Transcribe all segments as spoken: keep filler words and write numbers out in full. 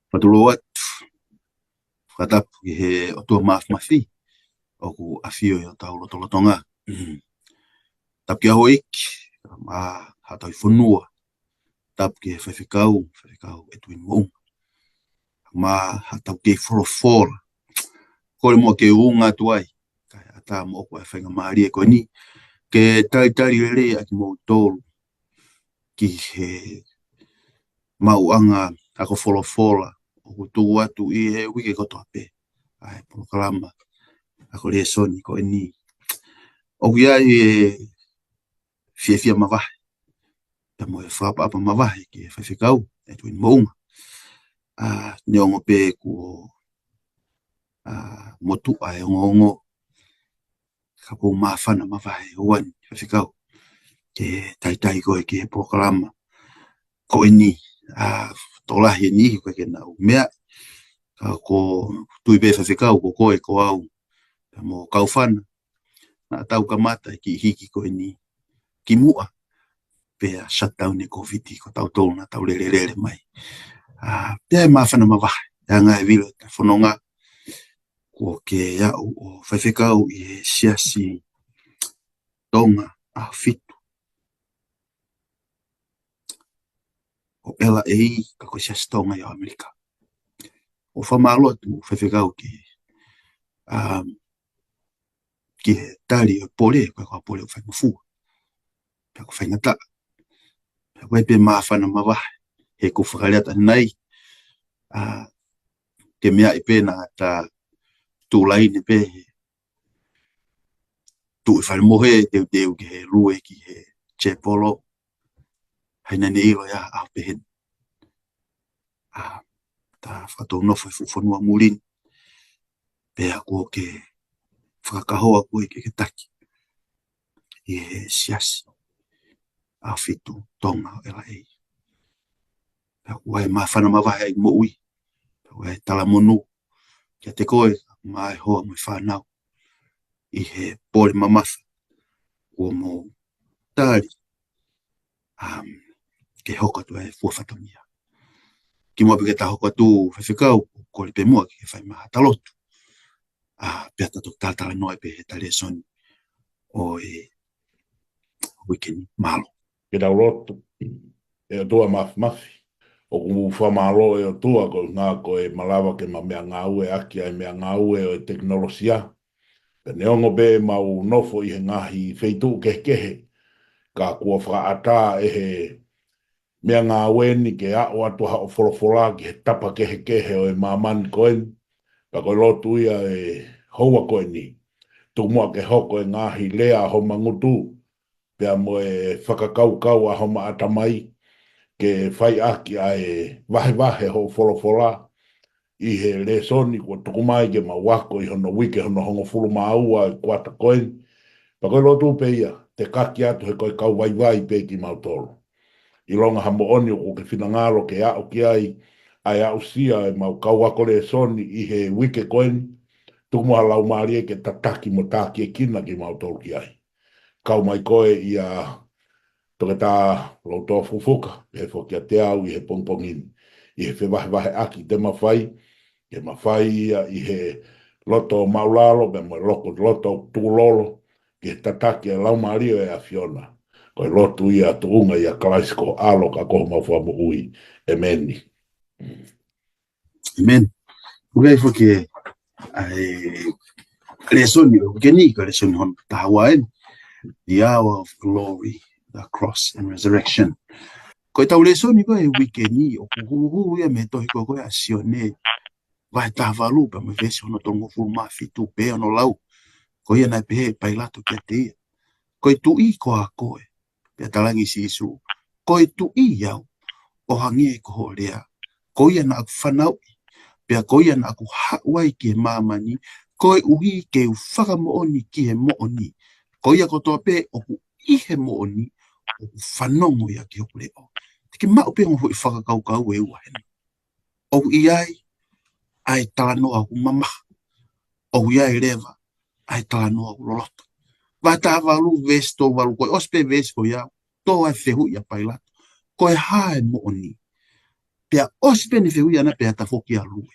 Fakatulou atu. Fakatapu ki he ʻOtua Māfimafi ʻoku ʻafio ʻi hotau lotolotonga. Tapu ki he houʻeiki, mo haʻa tauhi fonua. Tapu ki he faifekau, faifekau Edwin Moʻunga, mo haʻa taukei folofola. Kole muʻa ke u unga atu ai, kae ʻatā moʻoku ʻa e faingamālie ko eni ke talitali lelei ʻa kimoutolu ki he maʻuʻanga ako folofola ʻoku tuku atu ʻi he uike kotoa pē, ʻa e polokalama ako lēsoni ko eni. ʻOku ʻi ai e fiefia mavahe, pea mo e fakaʻapaʻapa mavahe ki he faifekau Edwin Moʻunga. ʻA, neongo pē kuo, ʻa, motuʻa e ongoongo, ka ʻoku ou māfana mavahe ʻoku ou ʻalu, faifekau, ke talitali koe ki he polokalama ko eni. ʻA, tokolahi e niʻihi ʻoku ʻikai ke nau meaʻi, ka ʻoku ou tui pē faifekau ko koe, ko au, pea mo Kaufana, naʻa tau kamata e kiʻi hiki ko eni kimuʻa pea shutdown e Kōviti, ko tautolu naʻa tau lelelele mai. ʻA, pea ʻe māfana mavahe, ʻa e ngaahi vilo ʻeta fononga, kuo ke aʻu ʻo faifekau ʻi he Siasi Tonga ʻAhofitu ʻo L A, ka ko e Siasi Tonga ʻi ʻAmelika. ʻOku ou fakamālō atu faifekau ki, um, ki he tali ʻo e pole, ko e kau pole ʻoku faingofua, pea ʻoku faingataʻa. Pea ʻoku ʻi ai pē māfana mavahe, he ʻoku ou fakalea atu ʻanenai, ʻa, ke meaʻi pē naʻa ta tuʻu laine pē he tuʻu ʻi fale mohe, teuteu ki he lue ki he chapel, ʻa ia naʻa ne ʻilo ia ʻa pehē ni. ʻA, ta fakatou nofo he fuʻu fonua muli ni, pea kuo ke fakakahoa koe ke ke taki ʻi he Siasi ʻAhofitu Tonga ʻo L A. Pea ʻoku ʻi ai e māfana mavahe ʻi he moʻui, pea ʻoku ʻi ai e talamonū kiate koe mo e hoa mo e fānau ʻi he pole mamafa kuo mou tali, um, ke hoko atu e fua fatongia. Kimuʻa pea ke ta hoko atu faifekau, kole pē muʻa ke ke fai mai haʻata lotu, ʻa, pea ta toki talatalanoa pē heʻeta lēsoni ʻo e uike ni. Mālō. Ke tau lotu. ʻE ʻOtua Māfimafi, ʻoku mau fakamālō ʻe ʻOtua koeʻuhi ko e malava ke ma meʻangāue ʻaki ʻa e meʻangāue ʻo e tekinolosia. Pea neongo pē ʻemau nofo ʻi he ngaahi feituʻu kehekehe, ka kuo fakaʻatā ʻe he meʻangāue ni ke aʻu atu ʻa hoʻo folofola ki he tapa kehekehe ʻo e māmani ko eni. Pea ko e lotu ia ʻi he houa ko eni, tuku muʻa ke hoko e ngaahi lea ʻa homa ngutu, pea mo e fakakaukau ʻa homa ʻatamai, ke fai ʻaki ʻa e vahevahe hoʻo folofola ʻi he lēsoni kuo tuku mai ke mau ako ʻi hono uike hono hongofulu mā ua e kuata ko eni. Pea ko e lotu pē ia, tekaki atu he ko e kau vaivai pē kimautolu. ʻIlonga ha moʻoni ʻoku ke finangalo ke aʻu ki ai, ʻa e aʻusia ʻemau kau ako lēsoni ʻi he uike ko eni, tuku muʻa ha Laumālie ke tataki mo tākiekina kimautolu ki ai. Kau mai koe ʻia Toketā Loutoa Fufuka, pehē foki kiate au ʻi he pongipongi ni, ʻi he fevahevaheʻaki te ma fai, ke ma fai ia ʻi he loto māʻulalo, pea mo e loto, loto tukulolo, ke tataki e Laumālie ʻo e ʻAfiona. Ko e lotu ia tuʻunga ʻia Kalaisi ko ho ʻAlo ka ko homau Fakamoʻui. ʻEmeni. ʻEmeni. ʻOku ʻi ai foki e, ʻa e lēsoni ʻo e uike ni, ko e lēsoni hono taha ua eni, The Hour of Glory, the Cross and Resurrection. Ko ʻetau lēsoni ko ē he uike ni, ʻoku huluhulu ia mei he tohi ko ē ʻa Sione, vahe taha valu pea mo e veesi hono tolungofulu mā fitu, pea ʻoku lau: Ko ia naʻe pehē ʻe Pailato kiate ia, Ko e tuʻi koā koe? Pea talaange ʻe Sīsū, Ko e tuʻi au, ʻo hangē ko hoʻo lea. Ko ia naʻa ku fanauʻi, pea ko ia naʻa ku haʻu ai ki he māmani, koeʻuhi ke u fakamoʻoni ki he moʻoni. Ko ia kotoa pē ʻoku ʻi he moʻoni, ʻoku fanongo ia ki hoku leʻo. Te ke maʻu pē ongo foʻi fakakaukau ʻe ua heni. ʻOku ʻi ai ʻa e talanoa ʻoku mamaha, ʻoku ʻi ai leva ʻa e talanoa ʻoku loloto. Vahe taha valu, veesi tolu valu, ko e ʻosi pē veesi ko ia, tō ai e fehuʻi ʻa Pailato, Ko e hā e moʻoni? Pea ʻosi pē ʻene fehuʻi ʻana pea tafoki ʻa Lue.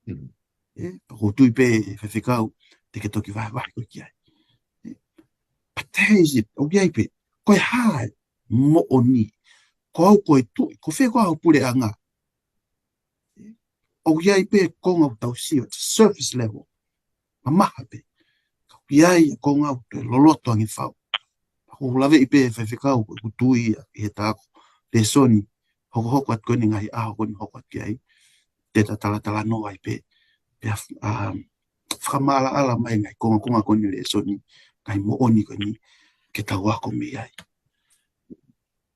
ʻE, pea ʻoku ou tui pē, Faifekau, te ke toki vahevahe koe ki ai. ʻE, but there is it, ʻoku ʻi ai pē, ko e hā e moʻoni, ko au ko e tuʻi, ko fē koā hoku puleʻanga. ʻOku ʻi ai pē konga ʻoku tau sio, it's surface level. Mamaha pē. Ka ʻoku ʻi ai e konga ʻoku toe loloto ange fau. ʻOku ou laveʻi pē Faifekau, ko ʻeku tui ʻi he tā ko e lēsoni hokohoko atu ko eni ngaahi ʻaho ko eni hoko atu ki ai. Te ta talatalanoa ai pē. Pea, um, fakamaʻalaʻala mai ngaahi kongakonga ko eni lēsoni, ngaahi moʻoni ko eni, ke tau ako mei ai.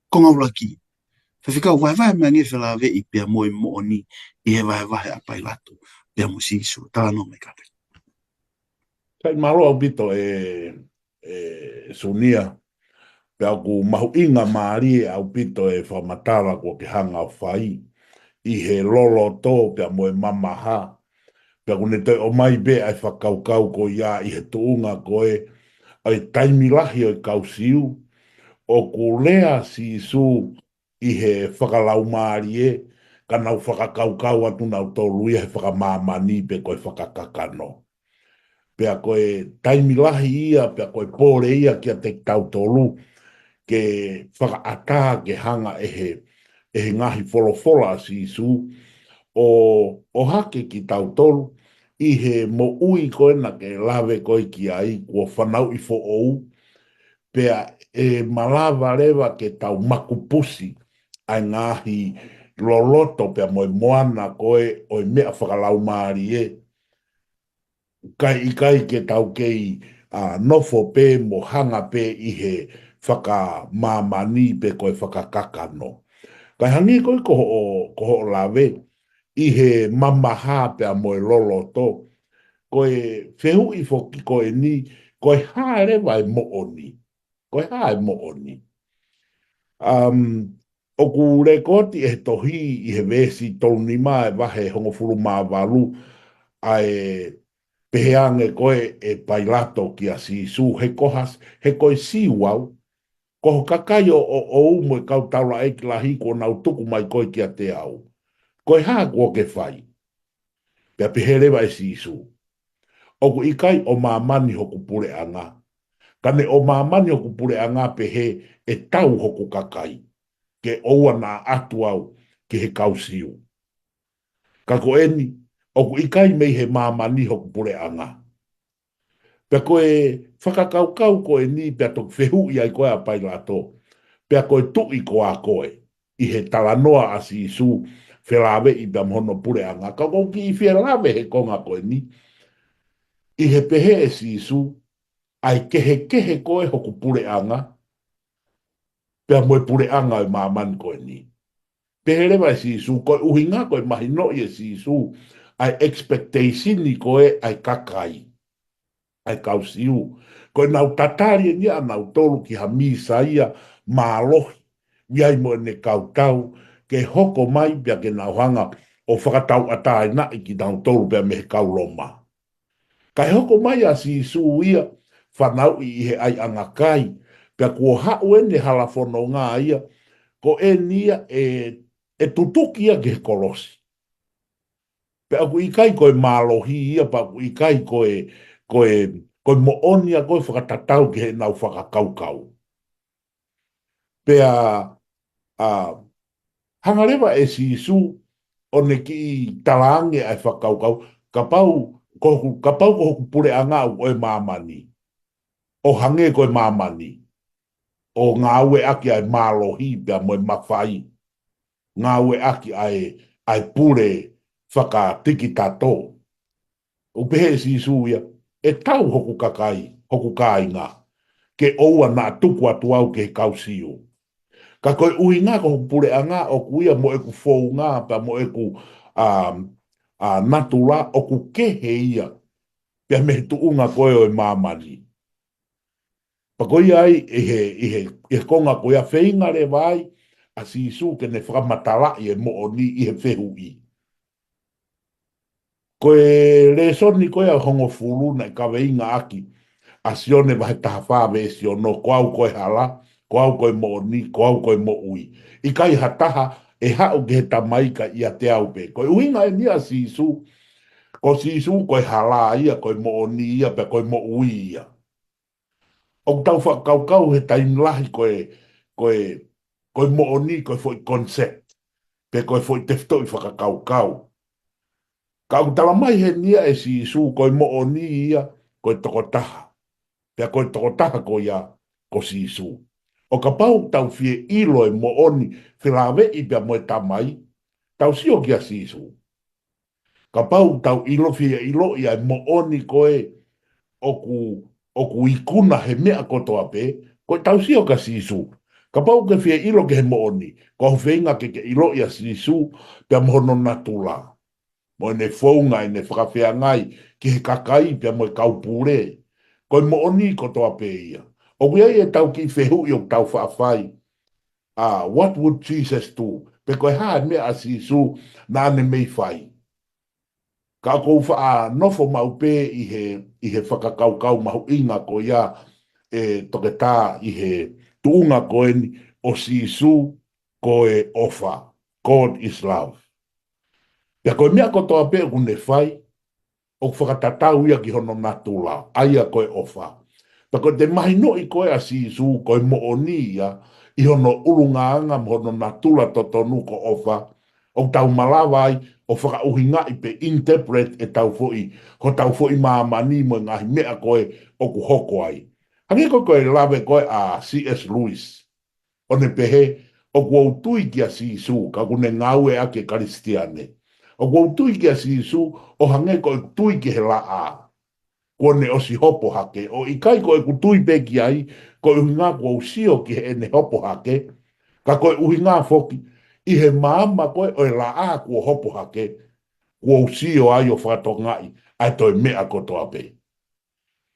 Konga ʻuluaki. Faifekau, vahevahe mai ange felāveʻi pea mo e moʻoni ʻi he vahevahe ʻa Pailato pea mo Sīsū. Talanoa mai kātaki. Sai, mālō ʻaupito ʻe, ʻe Sunia. Pea ʻoku mahuʻinga mālie ʻaupito e fakamatala kuo ke hanga ʻo fai ʻi he loloto pea mo e mamaha. Pea ʻoku ne toe ʻomai pē ʻa e fakakaukau ko ia ʻi he tuʻunga ko ē ʻa e taimi lahi ʻo e kau Siu, ʻoku lea Sīsū ʻi he fakalaumālie, ka nau fakakaukau atu nautolu ia he fakamāmani pe ko e fakakakano. Pea ko e taimi lahi ia, pea ko e pole ia kiate kitautolu, ke fakaʻatā ke hanga ʻe he, ʻe he ngaahi folofola ʻa Sīsū, ʻo, ʻohake kitautolu, ʻi he moʻui ko ē naʻa ke lave ko ē ki ai, kuo fanauʻi foʻou, pea ʻe malava leva ke tau makupusi ʻa e ngaahi loloto pea mo e moana ko ē ʻo e meʻa fakalaumālie. Kae ʻikai ke tau kei, ʻa, nofo pē mo hanga pē ʻi he fakamāmani pe ko e fakakakano. Kae hangē ko ē ko hoʻo, ko hoʻo lave, ʻi he mamaha pea mo e loloto. Ko e fehuʻi foki ko eni, ko e hā leva e moʻoni. Ko e hā e moʻoni. Um, ʻoku lēkooti ʻe he tohi ʻi he veesi tolu nima e vahe hongofulu mā valu, ʻa e pehē ange ko ē ʻe Pailato kia Sīsū, he ko has, he ko e Siu au, ko ho kakai ʻo, ʻo, ʻoʻou mo e kau taulaʻeiki lahi kuo nau tuku mai koe kiate au. Ko e hā kuo ke fai? Pea pehē leva ʻe Sīsū, ʻoku ʻikai ʻo māmani hoku puleʻanga. Ka ne ʻo māmani hoku puleʻanga pehē ʻe tau hoku kakai, ke ʻoua naʻa ʻatu au ki he kau Siu. Ka ko eni, ʻoku ʻikai mei he māmani hoku puleʻanga. Pea ko e fakakaukau ko eni pea toki fehuʻi ai ko ē ʻa Pailato, pea ko e tuʻi koā koe, ʻi he talanoa ʻa Sīsū felāveʻi pea mo hono puleʻanga. Ka ʻoku ou kiʻi fie lave he konga ko eni, ʻi he pehē ʻe Sīsū, ʻa e kehekehe ko ē hoku puleʻanga, pea mo e puleʻanga ʻo e māmani ko eni. Pehē leva ʻe Sīsū, ko e ʻuhinga ko e mahinoʻi ʻe Sīsū ʻa e expectation ko ē ʻa e kakai, ʻa e kau Siu. Ko ʻenau tatali eni ʻanautolu ki ha Mīsaia mālohi, ʻoku ʻi ai mo ʻene kau tau, ke hoko mai pea ke nau hanga ʻo fakatauʻatāinaʻi kinautolu pea mei he kau Loma. Kae hoko mai ʻa Sīsū ia, fanauʻi ʻi he ʻaiʻanga kai, pea kuo haʻu ʻene hala fononga ia, ko eni ia ʻe, ʻe tutuki ia ki he kolosi. Pea ʻoku ʻikai ko e mālohi ia, pea ʻoku ʻikai ko e, ko e, ko e moʻoni ia ko ē fakatatau ki heʻenau fakakaukau. Pea, ʻa, hanga leva ʻe Sīsū ʻo ne kiʻi talaange ʻa e fakakaukau, kapau ko hoku, kapau ko hoku puleʻanga ʻoku ʻo e māmani, ʻo hangē ko e māmani, ʻo ngāueʻaki ʻa e mālohi pea mo e mafai, ngāueʻaki ʻa e, ʻa e pule fakatikitato. ʻOku pehē ʻe Sīsū ia, ʻe tau hoku kakai, hoku kāinga, ke ʻoua naʻa tuku atu au ki he kau Siu. Ka ko e ʻuhinga ko hoku puleʻanga ʻoku ia mo ʻeku founga, pea mo ʻeku, ʻa, ʻa, natula ʻoku kehe ia, pea mei he tuʻunga ko ē ʻo e māmani. Pea ko ia ai, ʻi he, ʻi he, ʻi he konga ko ia feinga leva ai ʻa Sīsū ke ne fakamatalaʻi e moʻoni ʻi he fehuʻi. Ko e lēsoni ko ia hongofulu naʻe kaveinga ʻaki ʻa Sione vahe taha fā veesi ono, ko au ko e hala, ko au ko e moʻoni, ko au ko e moʻui. ʻIkai ha taha ʻe haʻu ki he Tamai kae ʻiate au pē. Ko e ʻuhinga eni ia ʻa Sīsū, ko Sīsū ko e hala ia, ko e moʻoni ia, pea ko e moʻui ia. ʻOku tau fakakaukau he taimi lahi ko e, ko e, ko e moʻoni, ko e foʻi concept, pe ko e foʻi tefitoʻi fakakaukau. Ka ʻoku tala mai heni ia ʻe Sīsū, ko e moʻoni ia, ko e tokotaha. Pea ko e tokotaha ko ia, ko Sīsū. ʻO kapau ʻoku tau fie ʻilo e moʻoni, felāveʻi pea mo e Tamai, tau sio kia Sīsū. Kapau ʻoku tau ʻilo, fie ʻilo ia e moʻoni ko ē ʻoku, ʻoku ikuna he meʻa kotoa pē, ko e tau sio kia Sīsū. Kapau ʻoku ke fie ʻilo ki he moʻoni, ko hoʻo feinga ke ke ʻilo ia Sīsū, pea mo hono natula. Mo ʻene founga, ʻene fakafeangai, ki he kakai, pea mo e kau pule. Ko e moʻoni kotoa pē ia. ʻOku ʻi ai ʻetau kiʻi fehuʻi ʻoku tau faʻa fai. Ah, what would Jesus do? Pe ko e hā e meʻa ʻa Sīsū naʻa ne mei fai. Ka ʻoku ou faʻa nofo maʻu pē ʻi he, ʻi he fakakaukau mahuʻinga ko ia ʻe Toketā ʻi he tuʻunga ko eni ʻo Sīsū ko e ʻofa. God is love. Pea ko e meʻa kotoa pē ʻoku ne fai, ʻoku fakatatau ia ki hono natula, ʻa ia ko e ʻofa. Pea ko ʻete mahinoʻi ko ē ʻa Sīsū, ko e moʻoni ia, ʻi hono ʻulungaanga mo hono natula totonu ko ʻofa, ʻoku tau malava ai ʻo fakaʻuhingaʻi pe interpret ʻetau foʻi, hotau foʻi māmani mo e ngaahi meʻa ko ē ʻoku hoko ai. Hangē ko ē ko e lave ko ē ʻa C S Lewis. ʻO ne pehē, ʻoku ou tui kia Sīsū, ka ʻoku ne ngāueʻaki e Kalisitiane. ʻOku ou tui kia Sīsū, ʻo hangē ko ʻeku tui ki he laʻā. Kuo ne ʻosi hopo hake, ʻo ʻikai ko ʻeku tui pē ki ai, ko e ʻuhinga kuo u sio ki heʻene hopo hake, ka ko e ʻuhinga foki, ʻi he maama ko ē ʻo e laʻā kuo hopo hake, kuo u sio ai ʻo fakatokangaʻi, ʻa e toe meʻa kotoa pē.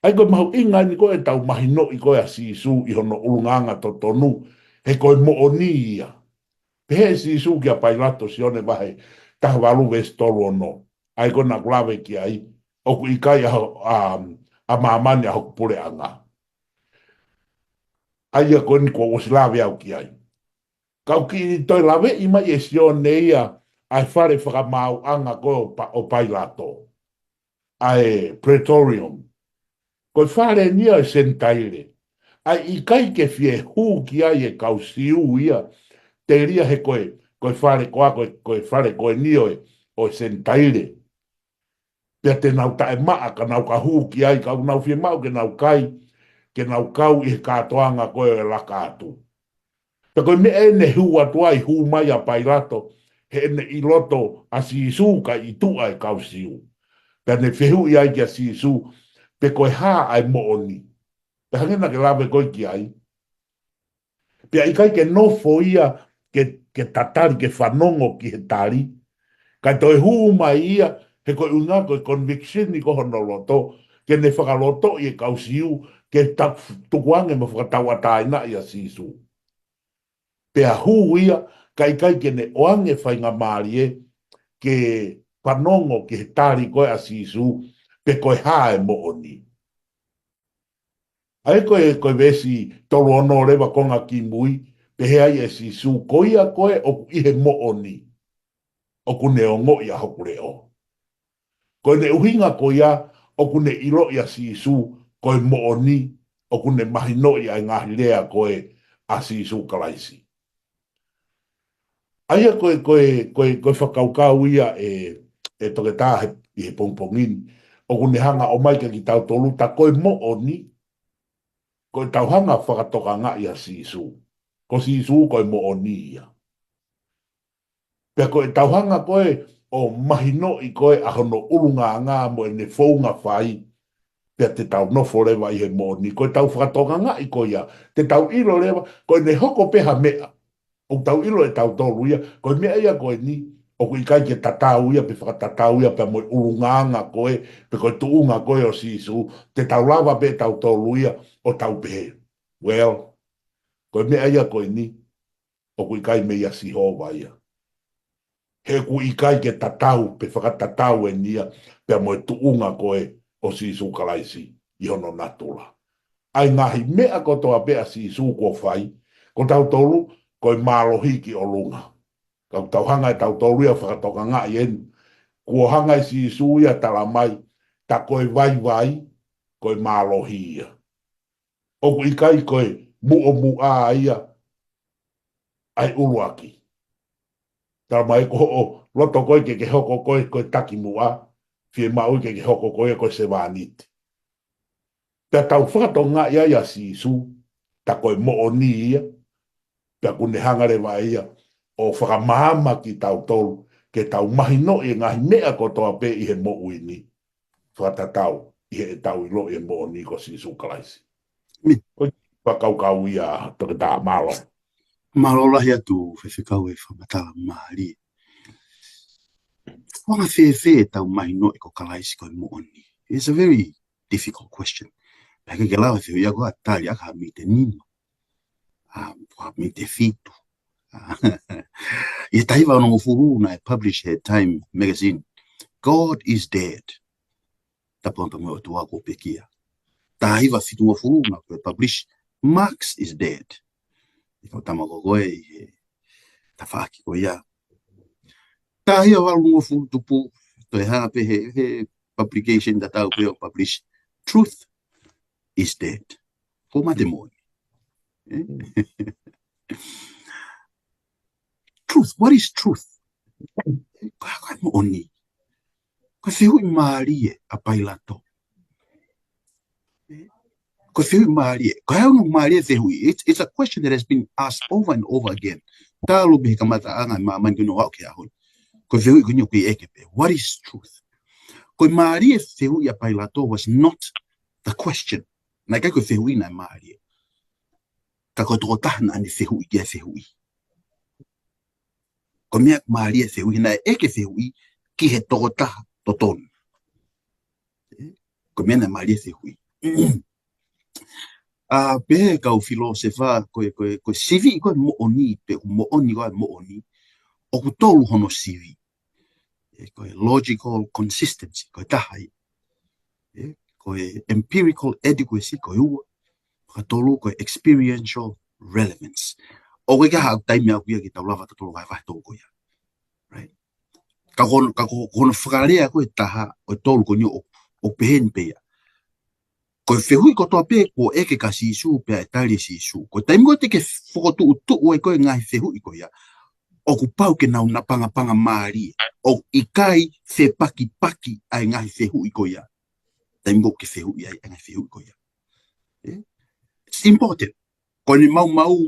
ʻA ia ko e mahuʻinga eni ko ē ʻetau mahinoʻi ko ē ʻa Sīsū ʻi hono ʻulungaanga totonu, he ko e moʻoni ia. Pehē ʻe Sīsū kia Pailato, Sione vahe taha valu veesi tolu ono. ʻA ia ko ē naʻa ku lave ki ai, ʻoku ʻikai ʻa ho-, ʻa, ʻa māmani ʻa hoku puleʻanga. ʻA ia ko eni kuo u ʻosi lave au ki ai. Ka ʻoku kiʻi toe laveʻi mai ʻe Sione ia, ʻa e fale fakamaauʻanga ko ē ʻo Pa-, ʻo Pailato. ʻA e Praetorium. Ko e fale eni ia ʻo e Senitaile. ʻA ia ʻikai ke fie hū ki ai e kau Siu ia, telia he ko e, ko e fale ko ā, ko e, ko e fale ko eni ʻo e, ʻo e Senitaile. Pea te nau taʻemaʻa ka nau ka hū ki ai, ka ʻoku nau fiemaʻu ke nau kai, ke nau kau ʻi he kātoanga ko ē ʻo e laka atu. Pea ko e meʻa eni ne hū atu ai, hū mai ʻa Pailato, heʻene ʻi loto ʻa Sīsū kae ʻi tuʻa e kau Siu. Pea ne fehuʻi ai kia Sīsū, pe ko e hā ʻa e moʻoni. Pea hangē naʻa ke lave ko ē ki ai. Pea ʻikai ke nofo ia ke, ke tatali, ke fanongo ki he tali. Kae toe hū mai ia, he ko e ʻuhinga ko e conviction ʻi ko hono loto, ke ne fakalotoʻi e kau Siu, ke ta-, tukuange mo fakatauʻatāinaʻi ʻa Sīsū. Pea hū ia, ka ʻikai ke ne ʻoange faingamālie, ke fanongo ki he tali ko ē ʻa Sīsū, pe ko e hā e moʻoni. ʻA ia ko e, ko e veesi tolu ono leva konga ki mui, pehē ai ʻe Sīsū, ko ia ko ē ʻoku ʻi he moʻoni, ʻoku ne ongoʻi ʻa hoku leʻo. Ko ʻene ʻuhinga ko ia, ʻoku ne ʻiloʻi ʻa Sīsū, ko e moʻoni, ʻoku ne mahinoʻi ʻa e ngaahi lea ko ē ʻa Sīsū Kalaisi. ʻA ia ko e, ko e, ko e, ko e fakakaukau ia ʻe, ʻe Toketā he, ʻi he pongipongi ni. ʻOku ne hanga ʻo ʻomai kia kitautolu ta ko e moʻoni, ko e tau hanga fakatokangaʻi ʻa Sīsū. Ko Sīsū ko e moʻoni ia. Pea ko e tau hanga ko ē ʻo mahinoʻi ko ē ʻa hono ʻulungaanga mo ʻene founga fai, pea te tau nofo leva ʻi he moʻoni, ko e tau fakatokangaʻi ko ia, te tau ʻilo leva, ko ʻene hoko pē ha meʻa. ʻOku tau ʻilo ʻe tautolu ia, ko e meʻa ia ko eni, ʻoku ʻikai ke tatau ia, pe fakatatau ia, pea mo e ʻulungaanga ko ē, pe ko e tuʻunga ko ē ʻo Sīsū, te tau lava pē tautolu ia, ʻo tau pehē. Well, ko e meʻa ia ko eni, ʻoku ʻikai meia Sihova ia. He ʻoku ʻikai ke tatau, pe fakatatau eni ia, pea mo e tuʻunga ko ē ʻo Sīsū Kalaisi ʻi hono natula. ʻA e ngaahi meʻa kotoa pē ʻa Sīsū kuo fai, ko tautolu, ko e mālohi ki ʻolunga. Ka ʻoku tau hanga ʻe tautolu ia ʻo fakatokangaʻi eni. Kuo hanga ʻe Sīsū ia ʻo tala mai, tā ko e vaivai, ko e mālohi ia. ʻOku ʻikai ko e muʻomuʻa ia ʻa e ʻuluaki. Tala mai ko hoʻo loto ko ē ke ke hoko ko ē ko e takimuʻa, fiemaʻu ke ke hoko ko ē ko e sevāniti. Pea tau fakatokangaʻi ai ʻa Sīsū, tā ko e moʻoni ia, pea ʻoku ne hanga leva ia ʻo fakamaama kitautolu, ke tau mahinoʻi e ngaahi meʻa kotoa pē ʻi he moʻui ni, fakatatau ʻi heʻetau ʻiloʻi e moʻoni ko Sīsū Kalaisi. ʻĒmeni. Ko e fakakaukau ia, Toketā, mālō. Mālō lahi atu, Faifekau, e fakamatala mālie. Ko e anga fēfē ʻetau mahinoʻi ko Kalaisi ko e moʻoni? It's a very difficult question. Pea ʻikai ke lava fehuʻi ia ko ē ʻo tali ʻaki ha miniti ʻe nima, ʻa, ha miniti ʻe fitu. ʻI he taha hiva onongofulu naʻe publish he Time magazine, God is dead. Tapu ange pē mo e ʻOtua kuo pekia. Taha hiva fitungofulu naʻe publish, Marx is dead. ʻI he kau tama ko ē ʻi he tafaʻaki ko ia. Taha hiva valungofulu tupu, toe hanga pē he, he publication tatau pē ʻo publish, Truth is dead. Kuo mate moʻoni. Eh? Truth, what is truth? Ko e hā ko e moʻoni? Ko e fehuʻi mālie ʻa Pailato. Ko e fehuʻi mālie. Ko e hā hono mālie e fehuʻi? It's, it's a question that has been asked over and over again. Talu mei he kamataʻanga ʻo e māmani ko eni ʻo aʻu ki he ʻaho ni. Ko e fehuʻi ko eni ʻoku ʻeke pē, what is truth? Ko e mālie e fehuʻi ʻa Pailato was not the question. Naʻe ʻikai ko e fehuʻi naʻe mālie. Ka ko e tokotaha naʻa ne fehuʻi ki ai e fehuʻi. Ko e meʻa mālie e fehuʻi, naʻe ʻeke e fehuʻi ki he tokotaha totonu. Ko e meʻa naʻe mālie e fehuʻi. ʻA, pehē ʻe he kau filōsefa, ko e, ko e, ko e sivi ko ē moʻoni, pe ʻoku moʻoni ko ē moʻoni, ʻoku tolu hono sivi. ʻE, ko e logical consistency, ko e taha ia. ʻE, ko e empirical adequacy, ko e ua. Fakatolu, ko e experiential relevance. ʻOku ʻikai ha taimi ʻaʻaku ia ke tau lava tautolu vahevahe tolu ko ia. Right? Ka ko hono, ka ko, ko hono fakalea ko ē ʻe taha ʻo e tolu ko eni ʻo, ʻo pehē ni pē ia. Ko e fehuʻi kotoa pē kuo ʻeke kia Sīsū pea ʻe tali ʻe Sīsū. Ko e taimi ko ē te ke fokotuʻutuʻu ai ko ē e ngaahi fehuʻi ko ia, ʻoku pau ke nau napangapanga mālie. ʻOku ʻikai fepakipaki ʻa e ngaahi fehuʻi ko ia. Taimi ko ē ke fehuʻi ai e ngaahi fehuʻi ko ia. Eh? It's important. Ko ʻene maumau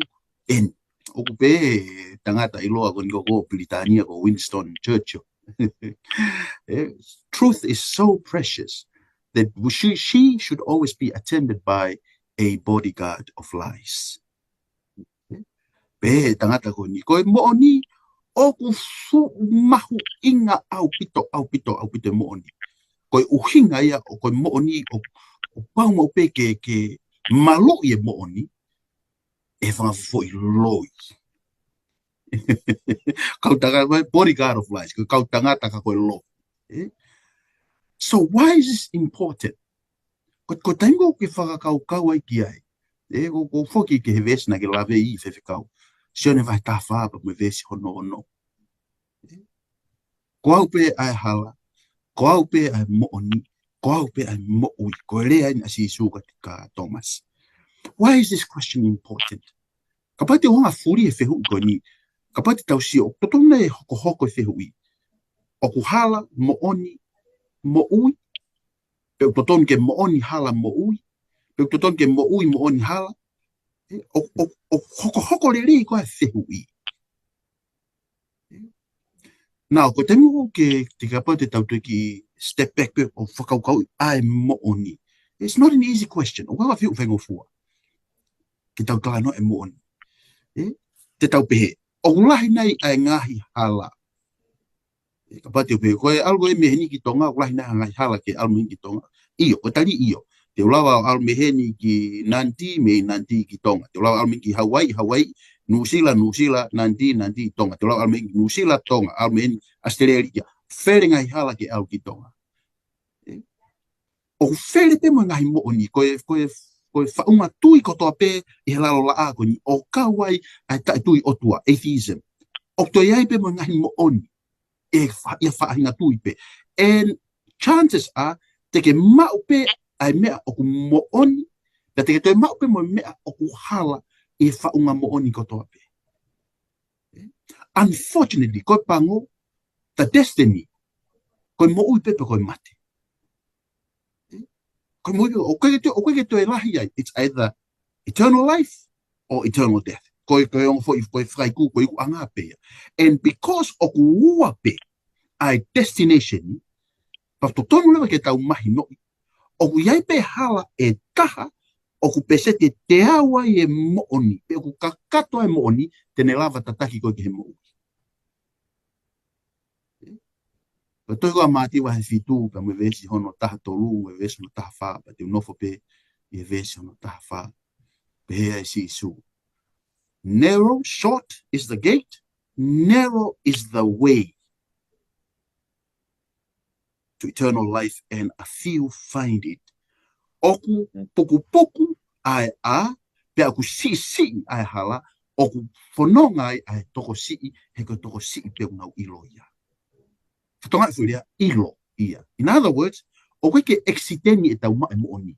eni. ʻOku pehē ʻe he tangata ʻiloa ko eni ko, ko Pilitānia ko Winston Churchill. Eh, truth is so precious that she, she should always be attended by a bodyguard of lies. Pehē ʻe he tangata ko eni, ko e moʻoni ʻoku fuʻu mahuʻinga ʻaupito, ʻaupito, ʻaupito e moʻoni. Ko e ʻuhinga ia ʻoku, ko e moʻoni ʻoku, ʻoku pau maʻu pē ke, ke maluʻi e moʻoni ʻe he fanga foʻi loi. Kau tangata, bodyguard of lies, ko e kau tangata ka ko e loi. Eh? So why is this important? Ko, ko e taimi ko ē ke fakakaukau ai ki ai. Eh, ko, ko e foki ki he veesi naʻa ke lave ʻi he Faifekau. Sione vahe taha fā pea mo e veesi hono ono. Eh? Ko au pē ʻa e hala, ko au pē ʻa e moʻoni, ko au pē ʻa e moʻui. Ko e lea eni ʻa Sīsū kia, kia Thomas. Why is this question important? Kapau te u hanga ʻo fuli e fehuʻi ko eni, kapau te tau sio, ʻoku totonu ʻe hokohoko e fehuʻi. ʻOku hala, moʻoni, moʻui, pe ʻoku totonu ke moʻoni, hala, moʻui, pe ʻoku totonu ke moʻui, moʻoni, hala. Eh, ʻo, ʻo, ʻoku hokohoko lelei ko ē e fehuʻi. Now, ko e taimi ko ē ke, te kapau te tau toe kiʻi step back pē ʻo fakakaukauʻi ʻa e moʻoni. It's not an easy question. ʻOku ʻikai ko ha fehuʻi faingofua ke tau talanoa e moʻoni. Eh? Te tau pehē, ʻoku lahi nai ʻa e ngaahi hala? Eh, kapau te u pehē, ko e ʻalu ko ē mei heni ki Tonga, ʻoku lahi nai ʻa e ngaahi hala ke ʻalu mei heni ki Tonga? ʻIo, ko e tali ʻio. Te u lava ʻo ʻalu mei heni ki Nadi, mei Nadi ki Tonga. Te u lava ʻalu mei heni ki Hawaii, Hawaii, Nuʻusila, Nuʻusila, Nadi, Nadi, Tonga. Te u lava ʻalu mei heni ki Nuʻusila, Tonga, ʻalu mei heni ʻAositelēlia. Fele ngaahi hala ke ʻalu ki Tonga. Eh? ʻOku fele pē mo e ngaahi moʻoni, ko e, ko e, ko e faʻunga tui kotoa pē ʻi he lalo laʻā ko eni, ʻo kau ai ʻa e taʻetui ʻOtua, atheism. ʻOku toe ʻi ai pē mo e ngaahi moʻoni ʻi he fa-, ʻi he faʻahinga tui pē. And chances are, te ke maʻu pē ʻa e meʻa ʻoku moʻoni, pea te ke toe maʻu pē mo e meʻa ʻoku hala ʻi he faʻunga moʻoni kotoa pē. Unfortunately, ko e pango, the destiny, ko e moʻui pē pe ko e mate. Ko e moʻui pē, ʻoku ʻikai ke toe, ʻoku ʻikai ke toe lahi ai. It's either eternal life or eternal death. Ko e, ko e ongo foʻi, ko e fakaiku, ko e ikuʻanga pē ia. And because ʻoku ua pē ʻa e destination, pea totonu leva ke tau mahinoʻi, ʻoku ʻi ai pē hala ʻe taha, ʻoku peseti ʻe teau ai e moʻoni, pe ʻoku kakato ai e moʻoni, te ne lava tataki koe ki he moʻui. Ko e tohi ko ia ʻa Mātiu vahe fitu, pea mo e veesi hono taha tolu, mo e veesi hono taha fā, pea te u nofo pē ʻi he veesi hono taha fā. Pehē ʻe Sīsū: Narrow, short is the gate, narrow is the way to eternal life, and a few find it. ʻOku pukupuku ʻa e ʻā, pea ʻoku siʻisiʻi ʻa e hala, ʻoku fononga ai ʻa e tokosiʻi, he ko e tokosiʻi pē ʻoku nau ʻilo ia. Fatongia ʻo e foʻi lea, ʻilo ia. In other words, ʻoku ʻikai ke accident ʻetau maʻu e moʻoni.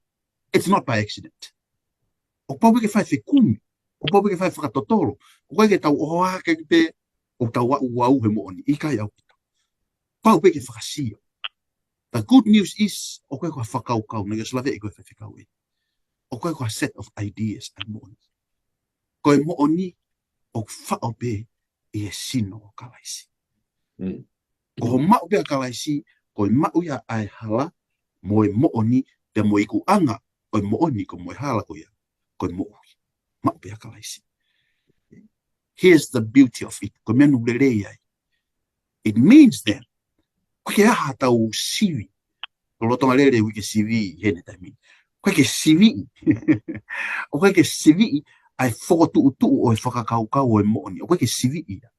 It's not by accident. ʻOku pau pē ke fai fekumi. ʻOku pau pē ke fai fakatotolo. ʻOku ʻikai ke tau ʻohoa hake pē, ʻo tau aʻu ʻo aʻu he moʻoni. ʻIkai ʻaupito. Pau pē ke fakasio. The good news is, ʻoku ʻikai ko ha fakakaukau, naʻa ke ʻosi laveʻi ko e faifekau ē. ʻOku ʻikai ko ha set of ideas ʻa e moʻoni. Ko e moʻoni, ʻoku faʻo pē ʻi he sino ʻo Kalaisi. Mm. Ko hoʻo maʻu pē ʻa Kalaisi, ko e maʻu ia ʻa e hala, mo e moʻoni, pea mo e ikuʻanga ʻo e moʻoni, ko mo e hala ko ia, ko e moʻui. Maʻu pē ʻa Kalaisi. Here's the beauty of it. Ko e meʻa naʻe lelei ai. It means then, ʻoku ʻikai ke ʻi ai haʻatau sivi. Ko e lolotonga lele ʻoku ʻikai ke sivi heni taimi. ʻOku ʻikai ke siviʻi. ʻOku ʻikai ke siviʻi ʻa e fokotuʻutuʻu ʻo e fakakaukau ʻo e moʻoni. ʻOku ʻikai ke siviʻi ia.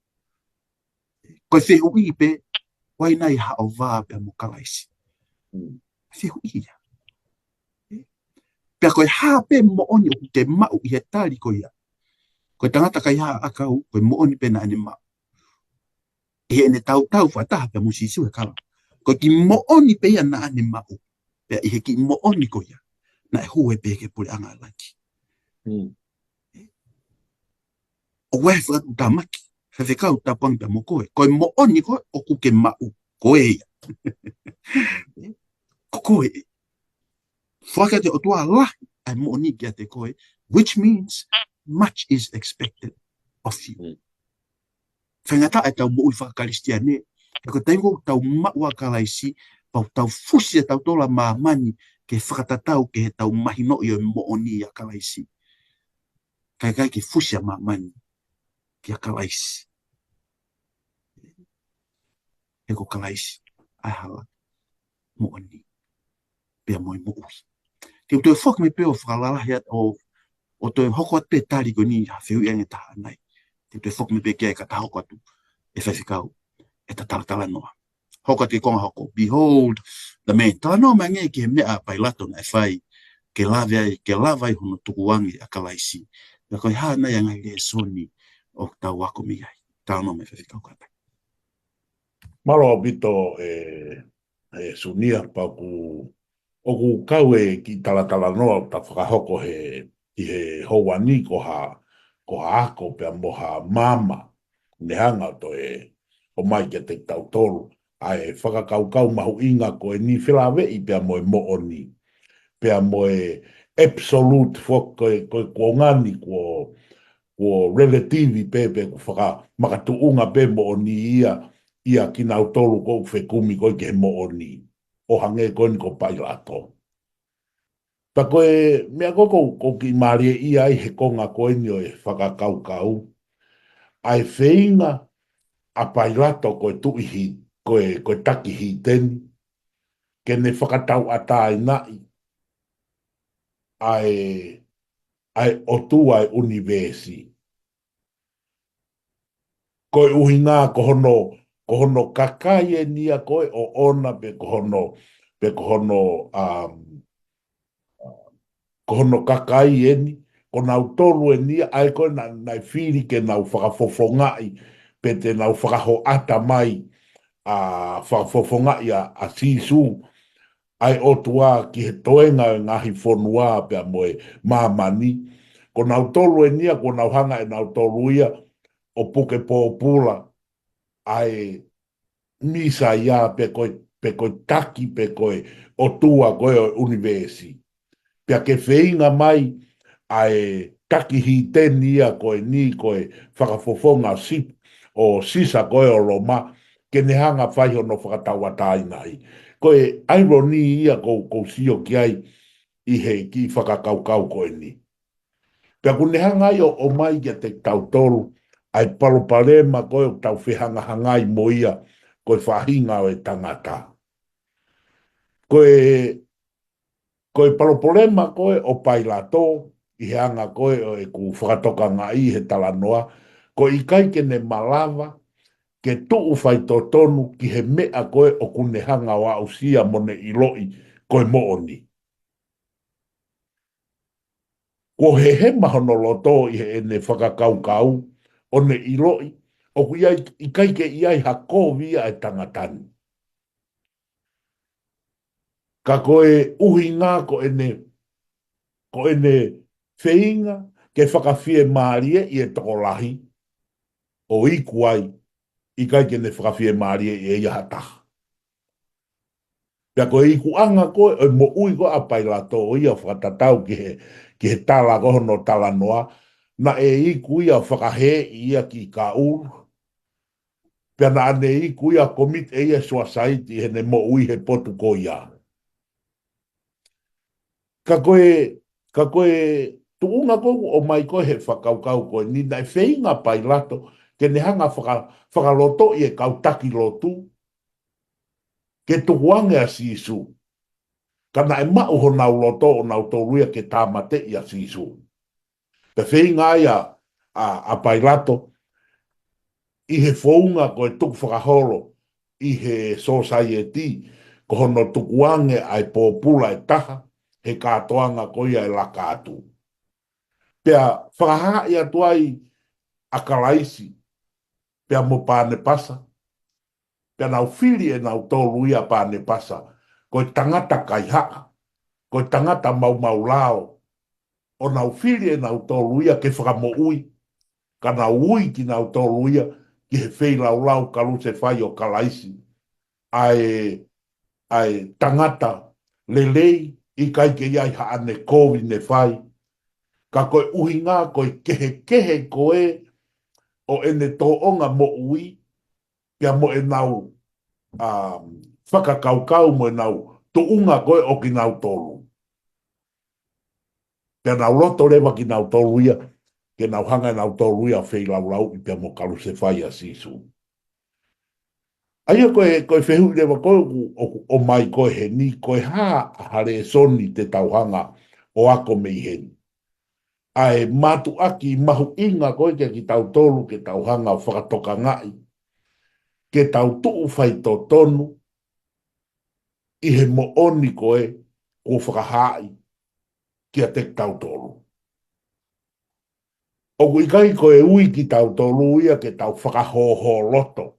Ko e fehuʻi pē, ʻoku ʻi ai nai haʻo vā pea mo Kalaisi? Mm. Fehuʻi ia. Pea ko e hā pē moʻoni ʻoku ke maʻu ʻi he tali ko ia? Ko e tangata kaihaʻa ʻakau, ko e moʻoni pē naʻa ne maʻu. ʻI heʻene tautau fakataha pea mo Sīsū he kalapu. Ko e kiʻi moʻoni pē ia naʻa ne maʻu. Pea ʻi he kiʻi moʻoni ko ia, naʻe hū ai pē ki he puleʻanga ʻo e langi. Mm. ʻOku ʻi ai e fakatuʻutāmaki, faifekau, tapu ange pea mo koe. Ko e moʻoni ko ē ʻoku ke maʻu, ko ē ia. Ko koe. Foaki ʻe he ʻOtua lahi ʻa e moʻoni kiate koe, which means much is expected of you. Mm. Faingataʻa ʻetau moʻui faka-Kalisitiane, he ko e taimi ʻoku tau maʻu ʻa Kalaisi, pea ʻoku tau fusi ʻe tautolu ʻa māmani ke fakatatau ki heʻetau mahinoʻi ʻo e moʻoni ʻia Kalaisi. Kae ʻikai ke fusi ʻa māmani kia Kalaisi. He ko Kalaisi ʻa e hala, moʻoni, pea mo e moʻui. Te u toe foki mai pē ʻo fakalalahi atu ʻo, ʻo toe hoko atu pē tali ko eni ha fehuʻi ange taha nai. Te u toe foki mai pē ki ai kae hoko atu ʻe faifekau ʻeta talatalanoa. Hoko atu ki he konga hoko. Behold the man. Talanoa mai angē ki he meʻa ʻa Pailato naʻe fai ke lava ai, ke lava ai hono tukuange ʻa Kalaisi. Pea ko e hā nai ʻa e ngaahi lēsoni ʻoku tau ako mei ai? Talanoa mai faifekau kātaki. Mālō ʻaupito ʻe, ʻe Sunia, pea ʻoku, ʻoku kau e kiʻi talatalanoa ʻoku ta fakahoko he, ʻi he houa ni ko ha, ko ha ako pea mo ha maama ne hanga ʻo toe ʻomai kiate kitautolu ʻa e fakakaukau mahuʻinga ko eni felāveʻi pea mo e moʻoni, pea mo e absolute foki, ko e, ko e kuonga ni kuo, kuo relative pē, pe kuo fakamakatuʻunga pē moʻoni ia, ʻia kinautolu ʻoku fekumi ko ē ki he moʻoni, ʻo hangē ko eni ko Pailato. Pea ko e meʻa ko ē ʻoku, ʻoku kiʻi mālie ia ai he konga ko eni ʻo e fakakaukau, ʻa e feinga ʻa Pailato ko e tuʻi hi-, ko e, ko e taki hiteni, ke ne fakatauʻatāinaʻi ʻa e, ʻa e ʻOtua ʻo e ʻunivēsi. Ko e ʻuhinga ko hono, ko hono kakai eni ia ko ē ʻoʻona, pe ko hono, pe ko hono, um, ko hono kakai eni, ko nautolu eni ia, ʻa ē ko ē naʻa, naʻe fili ke nau fakafofongaʻi pe te nau fakahoʻata mai ʻa fakafofongaʻi ʻa, ʻa Sīsū, ʻa e ʻOtua ki he toenga ʻo e ngaahi fonua pea mo e māmani. Ko nautolu eni ia, ko nau hanga ʻe nautolu ia ʻo puke pōpula ʻa e Mīsaia pe ko e, pe ko e taki, pe ko e ʻOtua ko ē ʻo e ʻunivēsi. Pea ke feinga mai ʻa e taki hīteni ia ko eni, ko e fakafofonga Sip-, ʻo Sisa ko ē ʻo Loma, ke ne hanga fai hono fakatauʻatāinaʻi. Ko e ʻailoni ia ʻoku ou, ʻoku ou sio ki ai ʻi he kiʻi fakakaukau ko eni. Pea ʻoku ne hanga ai ʻo, ʻomai kiate kitautolu ʻa e palopalema ko ē ʻoku tau fehangahangai mo ia, ko e faʻahinga ʻo e tangata. Ko e, ko e palopalema ko ē ʻo Pailato, ʻi he anga ko ē ʻo ʻeku fakatokangaʻi he talanoa, ko e ʻikai ke ne malava ke tuʻu faitotonu ki he meʻa ko ē ʻoku ne hanga ʻo aʻusia mo ne ʻiloʻi ko e moʻoni. Kuo hehema hono loto ʻi heʻene fakakaukau, ʻo ne ʻiloʻi ʻoku ʻi ai, ʻikai ke ʻi ai ha kovi ʻa e tangata ni. Ka ko e ʻuhinga ko ʻene, ko ʻene feinga ke fakafiemālieʻi e tokolahi, ʻo iku ai, ʻikai ke ne fakafiemālieʻi ʻe ia ha taha. Pea ko e ikuʻanga ko ē ʻo e moʻui ko ē ʻa Pailato, ʻo ia fakatatau ki he, ki he tala ko ē hono talanoa, naʻe iku ia ʻo fakahēʻi ia ki kaulu. Pea naʻa ne iku ia ʻo commit ʻe ia suicide ʻi heʻene moʻui he potu ko ia. Ka ko e, ka ko e tuʻunga ko ē ʻoku ʻomai ko ē he fakakaukau ko eni, naʻe feinga Pailato ke ne hanga faka-, fakalotoʻi e kau taki lotu ke tukuange ʻa Sīsū. Ka naʻe maʻu honau loto ʻo nautolu ia ke tāmateʻi ʻa Sīsū. Pea feinga ai ʻa, ʻa, ʻa Pailato ʻi he founga ko e tukufakaholo ʻi he sōsaieti, ko hono tukuange ʻa e pōpula ʻe taha he kātoanga ko ia ʻe laka atu. Pea fakahaaʻi atu ai ʻa Kalaisi, pea mo Panepasa, pea nau fili ʻe nautolu ia Panepasa ko e tangata kaihaʻa, ko e tangata maumau lao, ʻo nau fili ʻe nautolu ia ke fakamoʻui, ka nau ui kinautolu ia ki he feilaulau kalusefai ʻo Kalaisi, ʻa e, ʻa e tangata lelei, ʻikai ke ʻi ai haʻane kovi ne fai. Ka ko e ʻuhinga ko e kehekehe ko ē ʻo ʻene tōʻonga moʻui, pea mo ʻenau, um, fakakaukau mo ʻenau tuʻunga ko ē ʻo kinautolu. Pea nau loto leva kinautolu ia, ke nau hanga ʻe nautolu ia ʻo feilaulauʻi pea mo kalusefai ʻa Sīsū. ʻA ia ko e, ko e fehuʻi leva ko ē ʻoku, ʻoku ʻomai ko ē heni, ko e hā ha lēsoni te tau hanga ʻo ako mei heni. ʻA e mātuʻaki mahuʻinga ko ē kia kitautolu ke tau hanga ʻo fakatokangaʻi, ke tau tuʻu faitotonu ʻi he moʻoni ko ē kuo fakahaaʻi kiate kitautolu. ʻOku ʻikai ko e ui kitautolu ia ke tau fakahōhōloto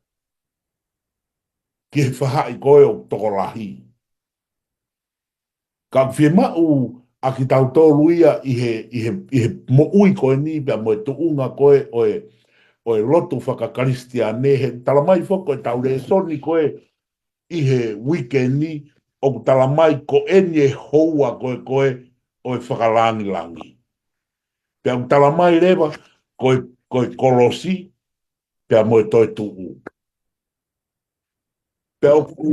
ki he faʻahi ko ē ʻoku tokolahi. Ka ʻoku fiemaʻu ʻa kitautolu ia ʻi he, ʻi he, ʻi he moʻui ko eni pea mo e tuʻunga ko ē ʻo e, ʻo e lotu fakakalisitiane, he talamai foki ko e tau lēsoni ko ē ʻi he uike ni, ʻoku talamai ko eni e houa ko ē ko ē ʻo e fakalāngilangi. Pea ʻoku talamai leva ko e, ko e kolosi, pea mo e toetuʻu. Pea ʻoku,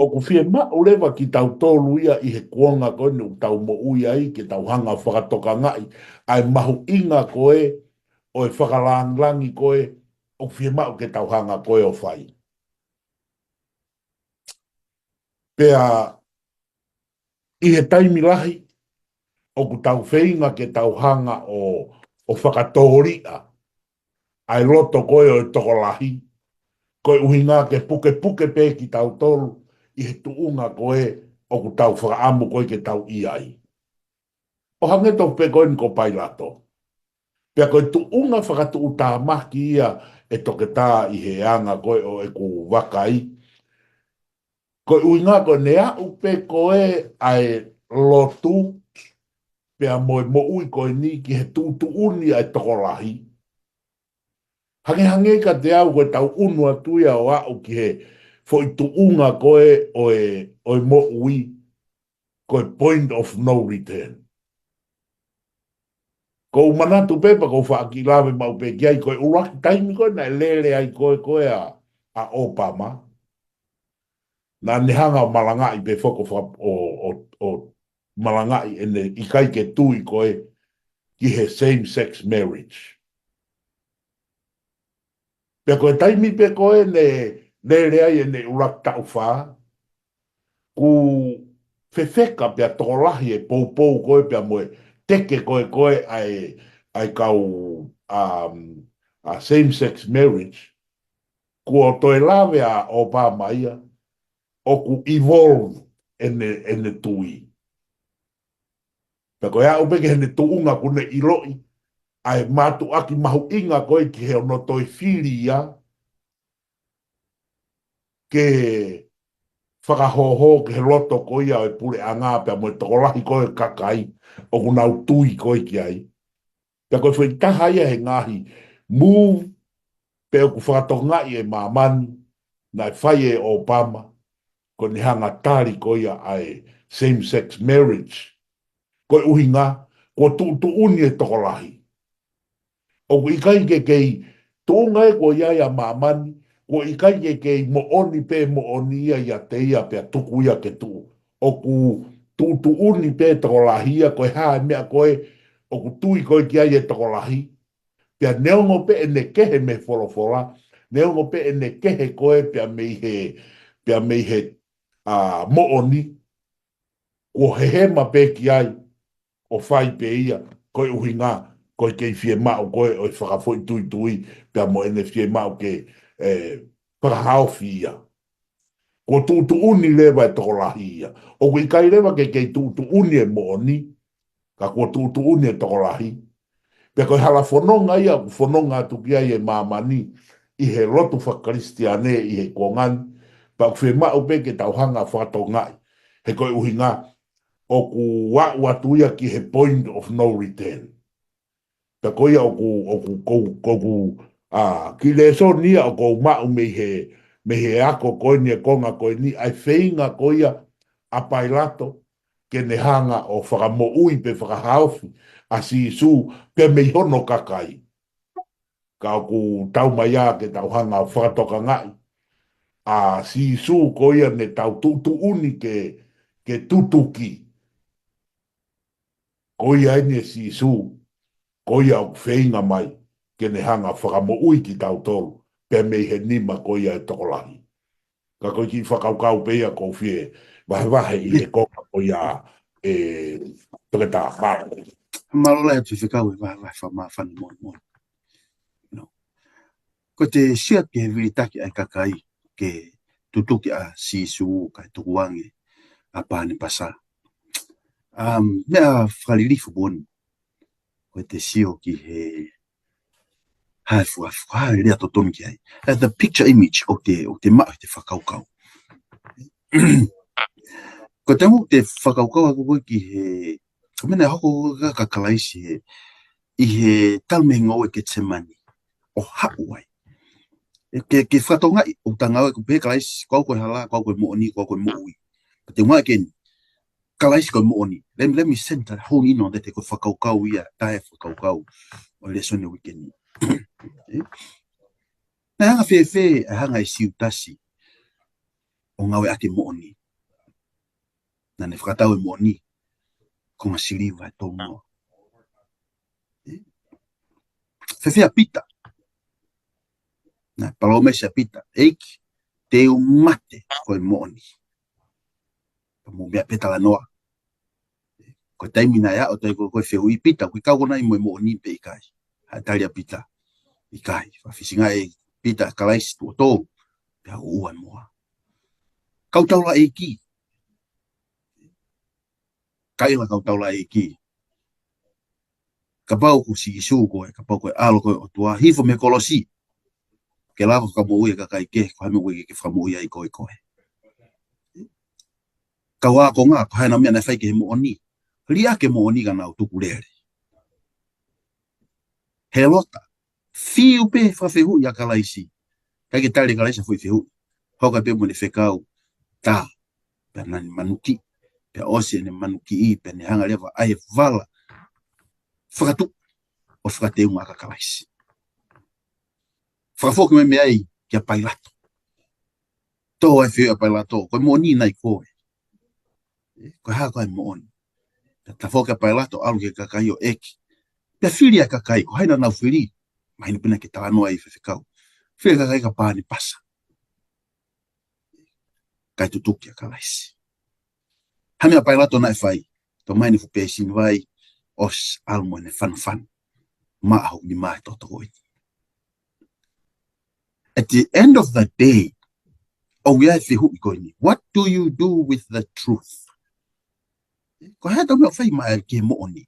ʻoku fiemaʻu leva kitautolu ia ʻi he kuonga ko eni ʻoku tau moʻui ai, ke tau hanga ʻo fakatokangaʻi ʻa e mahuʻinga ko ē ʻo e fakalāngilangi ko ē ʻoku fiemaʻu ke tau hanga ko ē ʻo fai. Pea ʻi he taimi lahi, ʻoku tau feinga ke tau hanga ʻo, ʻo fakatōliʻa ʻa e loto ko ē ʻo e tokolahi, ko e ʻuhinga ke pukepuke pē kitautolu ʻi he tuʻunga ko ē ʻoku tau fakaʻamu ko ē ke tau ʻi ai. ʻO hangē tofu pē ko eni ko Pailato. Pea ko e tuʻunga fakatuʻutāmaki ia ʻe Toketā ʻi he anga ko ē ʻo ʻeku vakai. Ko e ʻuhinga ko ʻene aʻu pē ko ē ʻa e lotu, pea mo e moʻui ko eni ki he tuʻutuʻuni ʻa e tokolahi. Hangehangē kiate au ko e tau ʻunu atu ia ʻo aʻu ki he foʻi tuʻunga ko ē ʻo e, ʻo e moʻui, ko e point of no return. Ko u manatu pē pea ko u faʻa kiʻi lave maʻu pē ki ai, ko e ʻuluaki taimi ko ē naʻe lele ai ko ē ko ē ʻa, ʻa ʻOpama. Naʻa ne hanga ʻo malangaʻi pē foki ʻo, ʻo, ʻo malangaʻi ʻene ʻikai ke tui ko ē ki he same sex marriage. Pea ko e taimi pē ko ē ne lele ai ʻene ʻuluaki taʻu fā, kuo fefeka pea tokolahi e poupou ko ē pea mo e teke ko ē ko ē ʻa e, ʻa e kau, um, ʻa same sex marriage, kuo toe lave ʻa ʻOpama ia, ʻoku evolve ʻene, ʻene tui. Pea ko e aʻu pē ki heʻene tuʻunga kuo ne ʻiloʻi ʻa e mātuʻaki mahuʻinga ko ē ki he ono toe fili ia ke fakahōhō ki he loto ko ia ʻo e puleʻanga pea mo e tokolahi ko ē kakai ʻoku nau tui ko ē ki ai. Pea ko e foʻi taha ia he ngaahi move pē ʻoku fakatokangaʻi ʻe māmani naʻe fai ʻe ʻOpama, ko ʻene hanga tali ko ia ʻa e same sex marriage. Ko e ʻuhinga, kuo tuʻutuʻuni e tokolahi. ʻOku ʻikai ke kei tuʻunga ē ko ia ʻa māmani, kuo ʻikai ke kei moʻoni pē moʻoni ia ʻiate ia pea tuku ia ke tuʻu. ʻOku tuʻutuʻuni pē tokolahi ia ko e hā e meʻa ko ē, ʻoku tui ko ē ki ai e tokolahi. Pea neongo pē ʻene kehe mei he folofola, neongo pē ʻene kehe ko ē pea mei he, pea mei he, ʻa, moʻoni, kuo hehema pē ki ai ʻo fai pē ia, ko e ʻuhinga, ko e kei fiemaʻu ko ē ʻo e fakafoʻituitui, pea mo ʻene fiemaʻu ke, ʻe, fakahaofi ia. Kuo tuʻutuʻuni leva e tokolahi ia. ʻOku ʻikai leva ke kei tuʻutuʻuni e moʻoni, ka kuo tuʻutuʻuni e tokolahi. Pea ko e hala fononga ia, ʻoku fononga atu ki ai e māmani, ʻi he lotu fakakalisitiane ʻi he kuonga ni, pea ʻoku fiemaʻu pē ke tau hanga fakatokangaʻi. He ko e ʻuhinga, ʻoku aʻu atu ia ki he point of no return. Pea ko ia ʻoku, ʻoku, ko, ko, ʻoku, ʻa, kiʻi lēsoni ia ʻoku ou maʻu mei he, mei he ako ko eni e konga ko eni, ʻa e feinga ko ia ʻa Pailato, ke ne hanga ʻo fakamoʻui pe fakahaofi ʻa Sīsū pea mei hono kakai. Ka ʻoku tau mai ā ke tau hanga ʻo fakatokangaʻi ʻa Sīsū ko ia ne tau tuʻutuʻuni ke, ke tutuki. Ko ia eni e Sīsū, ko ia ʻoku feinga mai, ke ne hanga fakamoʻui kitautolu, pea mei he nima ko ia e tokolahi. Ka ko e kiʻi fakakaukau pē ia ʻoku ou fie vahevahe ʻi he konga ko ia ʻe Toketā. Mālō. Mālō lahi atu Faifekau e vahevahe fakamāfana moʻoni moʻoni. No. Ko e te sio ki he vilitaki ʻa e kakai ke tutuki ʻa Sīsū kae tukuange ʻa Pānepasa. Um, meʻa fakalilifu moʻoni. Ko e te sio ki he hā e fuafuaha e lea totonu ki ai. Like the picture image ʻoku te, ʻoku te maʻu he te fakakaukau. Ko e taimi ʻoku te fakakaukau ʻa koe ki he, ko e meʻa naʻe hoko ko ē kia Kalaisi he, ʻi he talu mei he ngoue Ketisemani, ʻo haʻu ai. ʻE ke, ke fakatokangaʻi, ʻoku tau ngāue ko pē Kalaisi, ko au ko e hala, ko au ko e moʻoni, ko au ko e moʻui. Ka te u ngāue ke ni, Kalaisi ko e moʻoni. Let me, let me center, hone in on that, ko e fakakaukau ia, tae fakakaukau ʻo e lēsoni uike ni. ʻE? Naʻe hanga fēfē, ʻe hanga ʻe Siutasi ʻo ngāueʻaki e moʻoni. Naʻa ne fakatau e moʻoni, konga siliva ʻe tolu noa. ʻE? Fēfē ʻa Pita. Naʻe palōmesi ʻa Pita, ʻEiki, te u mate ko e moʻoni. Pea mou meʻa pē talanoa. Ko e taimi naʻe aʻu atu ai ko ē ko e fehuʻi, Pita, ʻoku ke kau koe nai mo e moʻoni pe ʻikai? Haʻu e tali ʻa Pita, ʻIkai. Fakafisingaʻi ʻe Pita ʻa Kalaisi tuʻo tolu, pea ʻuʻua e moa. Kau taulaʻeiki. Kaila kau taulaʻeiki. Kapau ko Sīsū koe, kapau ko e ʻAlo ko e ʻOtua, hifo mei he kolosi ke lava ke fakamoʻui e kakai kehe, ko e hā e meʻa ʻoku ʻikai ke fakamoʻui ai koe koe? Kau ākonga, ko e hā e meʻa naʻe fai ki he moʻoni? Liʻaki e moʻoni ka nau tuku lele. Hēlota, fiu pē fakafehuʻi ʻa Kalaisi. ʻIkai ke tali ʻe Kalaisi ha foʻi fehuʻi. Hoko pē mo ʻene fekau tā, pea naʻa ne manuki, pea ʻosi ʻene manuki, pea ne hanga leva ʻo ʻai e vala fakatuʻu ʻo fakateunga ʻaki ʻa Kalaisi. Fakafoki mai mei ai kia Pailato. Tō ai e fehuʻi ʻa Pailato, ko e moʻoni nai koe? Ko e hā koā e moʻoni? Pea tafoki ʻa Pailato ʻo ʻalu ki he kakai ʻo ʻeke. Pea fili ʻa e kakai, ko hai naʻa nau fili? Mahino pē naʻe ʻikai ke talanoa ai e faifekau. Fili ʻa e kakai ko Panipasa. Kae tutuki ʻa Kalaisi. Hā e meʻa ʻa Pailato naʻe fai? Tō mai ʻene fuʻu pēsini vai, ʻosi ʻalu mo ʻene fanofano. Maʻa hoʻo nima e toto ko eni. At the end of the day, ʻoku ʻi ai e fehuʻi ko eni. What do you do with the truth? Ko e hā ʻetau meʻa ʻoku fai maʻa e moʻoni?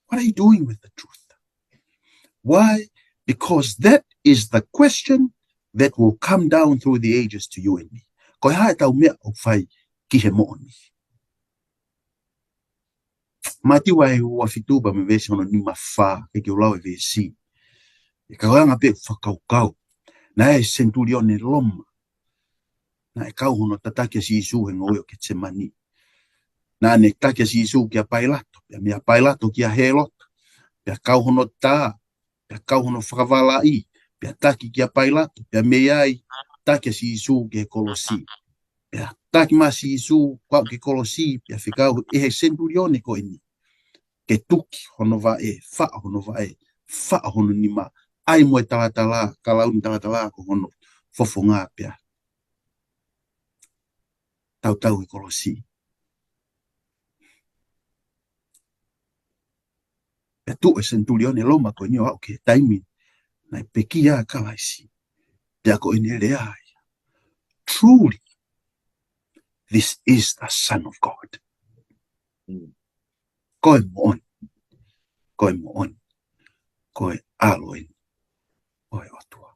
What are you doing with the truth? Why? Because that is the question that will come down through the ages to you and me. Ko e hā ʻetau meʻa ʻoku fai ki he moʻoni? Mātiu vahe ua fitu pea mei he veesi hono nima fā, ke ke lau e veesi. ʻE kau anga pē fakakaukau. Naʻe ʻi ai e senitulione Loma. Naʻe kau hono tataki ʻa Sīsū he ngoue ʻo Ketisemani. Naʻa ne taki ʻa Sīsū kia Pailato, pea mei a Pailato kia Hēlota, pea kau hono tā, pea kau hono fakavalaʻi, pea taki kia Pailato, pea mei ai taki ʻa Sīsū ki he kolosi. Pea taki mai ʻa Sīsū, kau ki he kolosi, pea fekau ʻe he senitulione ko eni ke tuki hono vaʻe, faʻo hono vaʻe, faʻo hono nima, ʻai mo e talatala, kalauni talatala ko hono fofonga pea tautau he kolosi. Pea tuʻu e senitulione Loma ko eni ʻo aʻu ki he taimi naʻe pekia ai ʻa Kalaisi. Pea ko ʻene lea ia, "Truly, this is the Son of God." Mm. Ko e moʻoni. Ko e moʻoni. Ko e ʻAlo eni ʻo e ʻOtua.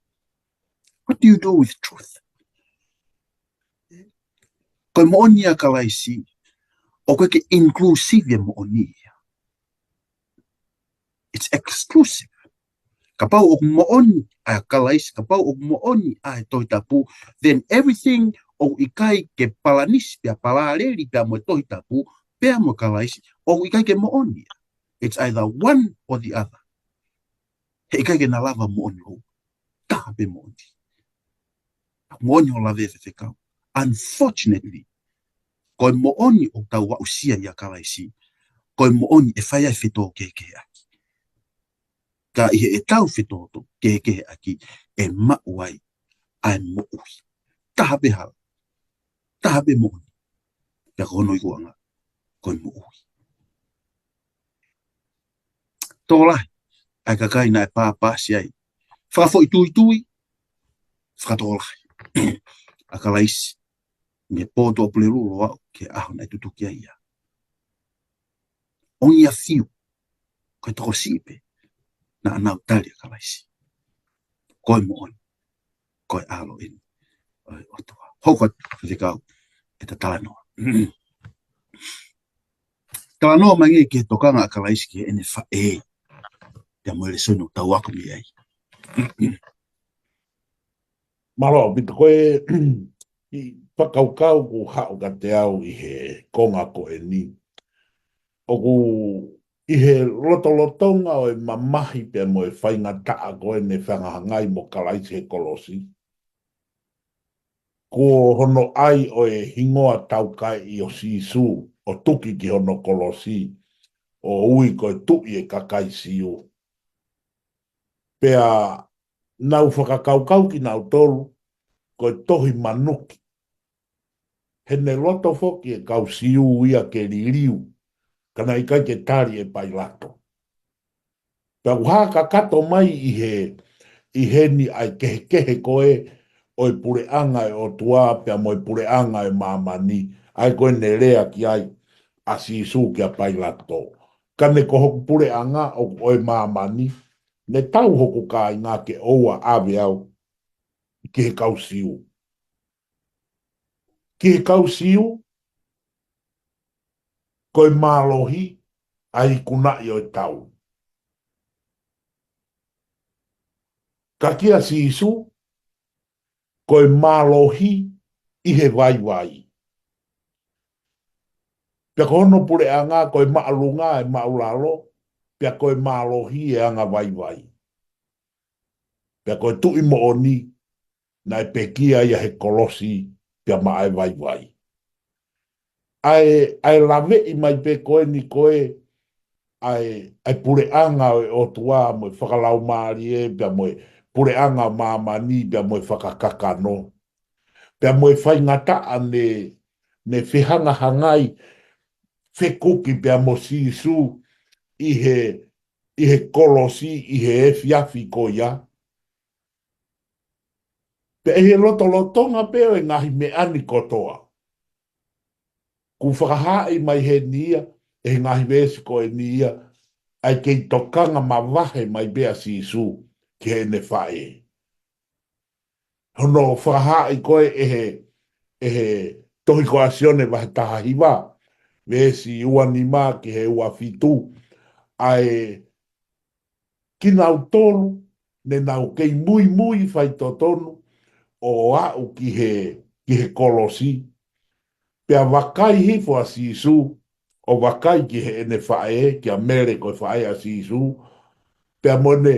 What do you do with truth? Ko e moʻoni ʻa Kalaisi, ʻoku ʻikai ke inclusive e moʻoni ia. It's exclusive. Kapau ʻoku moʻoni ʻa Kalaisi, kapau ʻoku moʻoni ʻa e Tohi Tapu, then everything ʻoku ʻikai ke palanisi pea palaleli pea mo e Tohi Tapu, pea mo Kalaisi, ʻoku ʻikai ke moʻoni ia. It's either one or the other. He ʻikai ke na lava moʻoni ʻo taha pē moʻoni. Moʻoni ʻo lave e faifekau. Unfortunately, ko e moʻoni ʻoku tau aʻusia ʻia Kalaisi, ko e moʻoni ʻe fai ai e fetōkehekeheʻaki. Ka ʻi heʻetau fetōkehekeheʻaki, ʻe maʻu ai ʻa e moʻui. Taha pē hala. Taha pē moʻoni. Pea ko hono ikuʻanga, ko e moʻui. Tokolahi ʻa e kakai naʻe pāpasi ai, fakafoʻituitui, fakatokolahi ʻa Kalaisi mei he pō Tuʻapulelulu ʻo aʻu ki he ʻaho naʻe tutuki ai ia. Only a few, ko e tokosiʻi pē naʻa nau tali ʻa Kalaisi. Ko e moʻoni, ko e ʻAlo eni ʻo e ʻOtua. Hoko atu, faifekau, ʻeta talanoa. Talanoa mai angē ki he tokanga ʻa Kalaisi ki heʻene faʻē. Pea mo e lēsoni ʻoku tau ako mei ai. Mālō ʻaupito, ko e kiʻi fakakaukau kuo haʻu kiate au ʻi he konga ko eni. ʻOku ʻi he lotolotonga ʻo e mamahi pea mo e faingataʻa ko eni ʻoku fehangahangai mo Kalaisi he kolosi. Ko hono ʻai ʻo e hingoa taukaeʻi ʻo Sīsū, ʻo tuki ki hono kolosi, ʻo ui ko e Tuʻi e kakai Siu. Pea nau fakakaukau kinautolu, ko e tohi manuki. He ne loto foki e kau Siu ia ke liliu, ka naʻe ʻikai ke tali ʻe Pailato. Pea ʻoku hā kakato mai ʻi he, ʻi heni ʻa e kehekehe ko ē ʻo e puleʻanga ʻo e ʻOtua pea mo e puleʻanga ʻo e māmani, ʻa ē ko ē ne lea ki ai ʻa Sīsū kia Pailato. Ka ne ko hoku puleʻanga ʻoku ʻo e māmani, ne tau hoku kāinga ke ʻoua ʻave au ki he kau Siu. Ki he kau Siu, ko e mālohi ʻa e ikunaʻi ʻo e tau. Ka kia Sīsū, ko e mālohi ʻi he vaivai. Pea ko hono puleʻanga, ko e māʻolunga ʻa e māʻulalo, pea ko e mālohi ʻa e anga vaivai. Pea ko e tuʻi moʻoni, naʻe pekia ia he kolosi, pea maʻa e vaivai. ʻA e, ʻa e laveʻi mai pē ko eni ko e, ʻa e, ʻa e puleʻanga ʻo e ʻOtua mo e fakalaumālie, pea mo e puleʻanga māmani, pea mo e fakakakano. Pea mo e faingataʻa ne, ne fehangahangai fekuki pea mo Sīsū ʻi he, ʻi he kolosi, ʻi he efiafi ko ia. Pea ʻi he lotolotonga pē ʻo e ngaahi meʻa ni kotoa, kuo fakahaaʻi mai heni ia, ʻe he ngaahi veesi ko eni ia, ʻa e kei tokanga mavahe mai pē ʻa Sīsū ki heʻene faʻē. Hono fakahaaʻi ko ē ʻe he, ʻe he tohi ko ʻa Sione vahe taha hiva, veesi ua nima ki he ua fitu, ʻa e kinautolu ne nau kei muimui faitotonu ʻo aʻu ki he, ki he kolosi. Pea vakai hifo ʻa Sīsū, ʻo vakai ki heʻene faʻē, kia Mele ko e faʻē ʻa Sīsū. Pea mo ʻene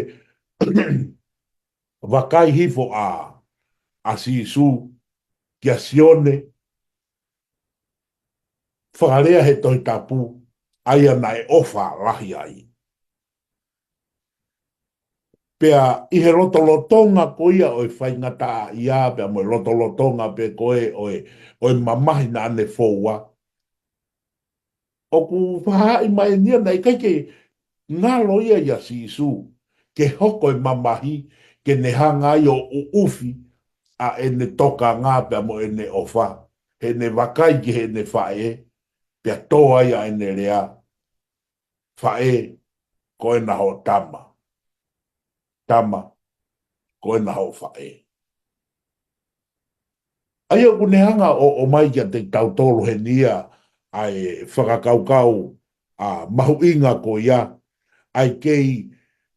vakai hifo ʻa, ʻa Sīsū kia Sione, fakalea he Tohi Tapu, ʻa ia naʻe ʻofa lahi ai. Pea ʻi he lotolotonga ko ia ʻo e faingataʻaʻia, pea mo e lotolotonga pē ko ē ʻo e, ʻo e mamahi naʻa ne foua, ʻoku fakahaaʻi mai eni ia naʻe ʻikai ke ngalo ia ʻia Sīsū ke hoko e mamahi, ke ne hanga ai ʻo ʻuʻufi ʻa ʻene tokanga pea mo ʻene ʻofa, heʻene vakai ki heʻene faʻē, pea tō ai ʻa ʻene lea, "Faʻē, ko ena hoʻo tama. Tama, ko ena hoʻo faʻē." ʻA ia ʻoku ne hanga ʻo, ʻomai kiate kitautolu heni ia ʻa e fakakaukau, ʻa, mahuʻinga ko ia, ʻa e kei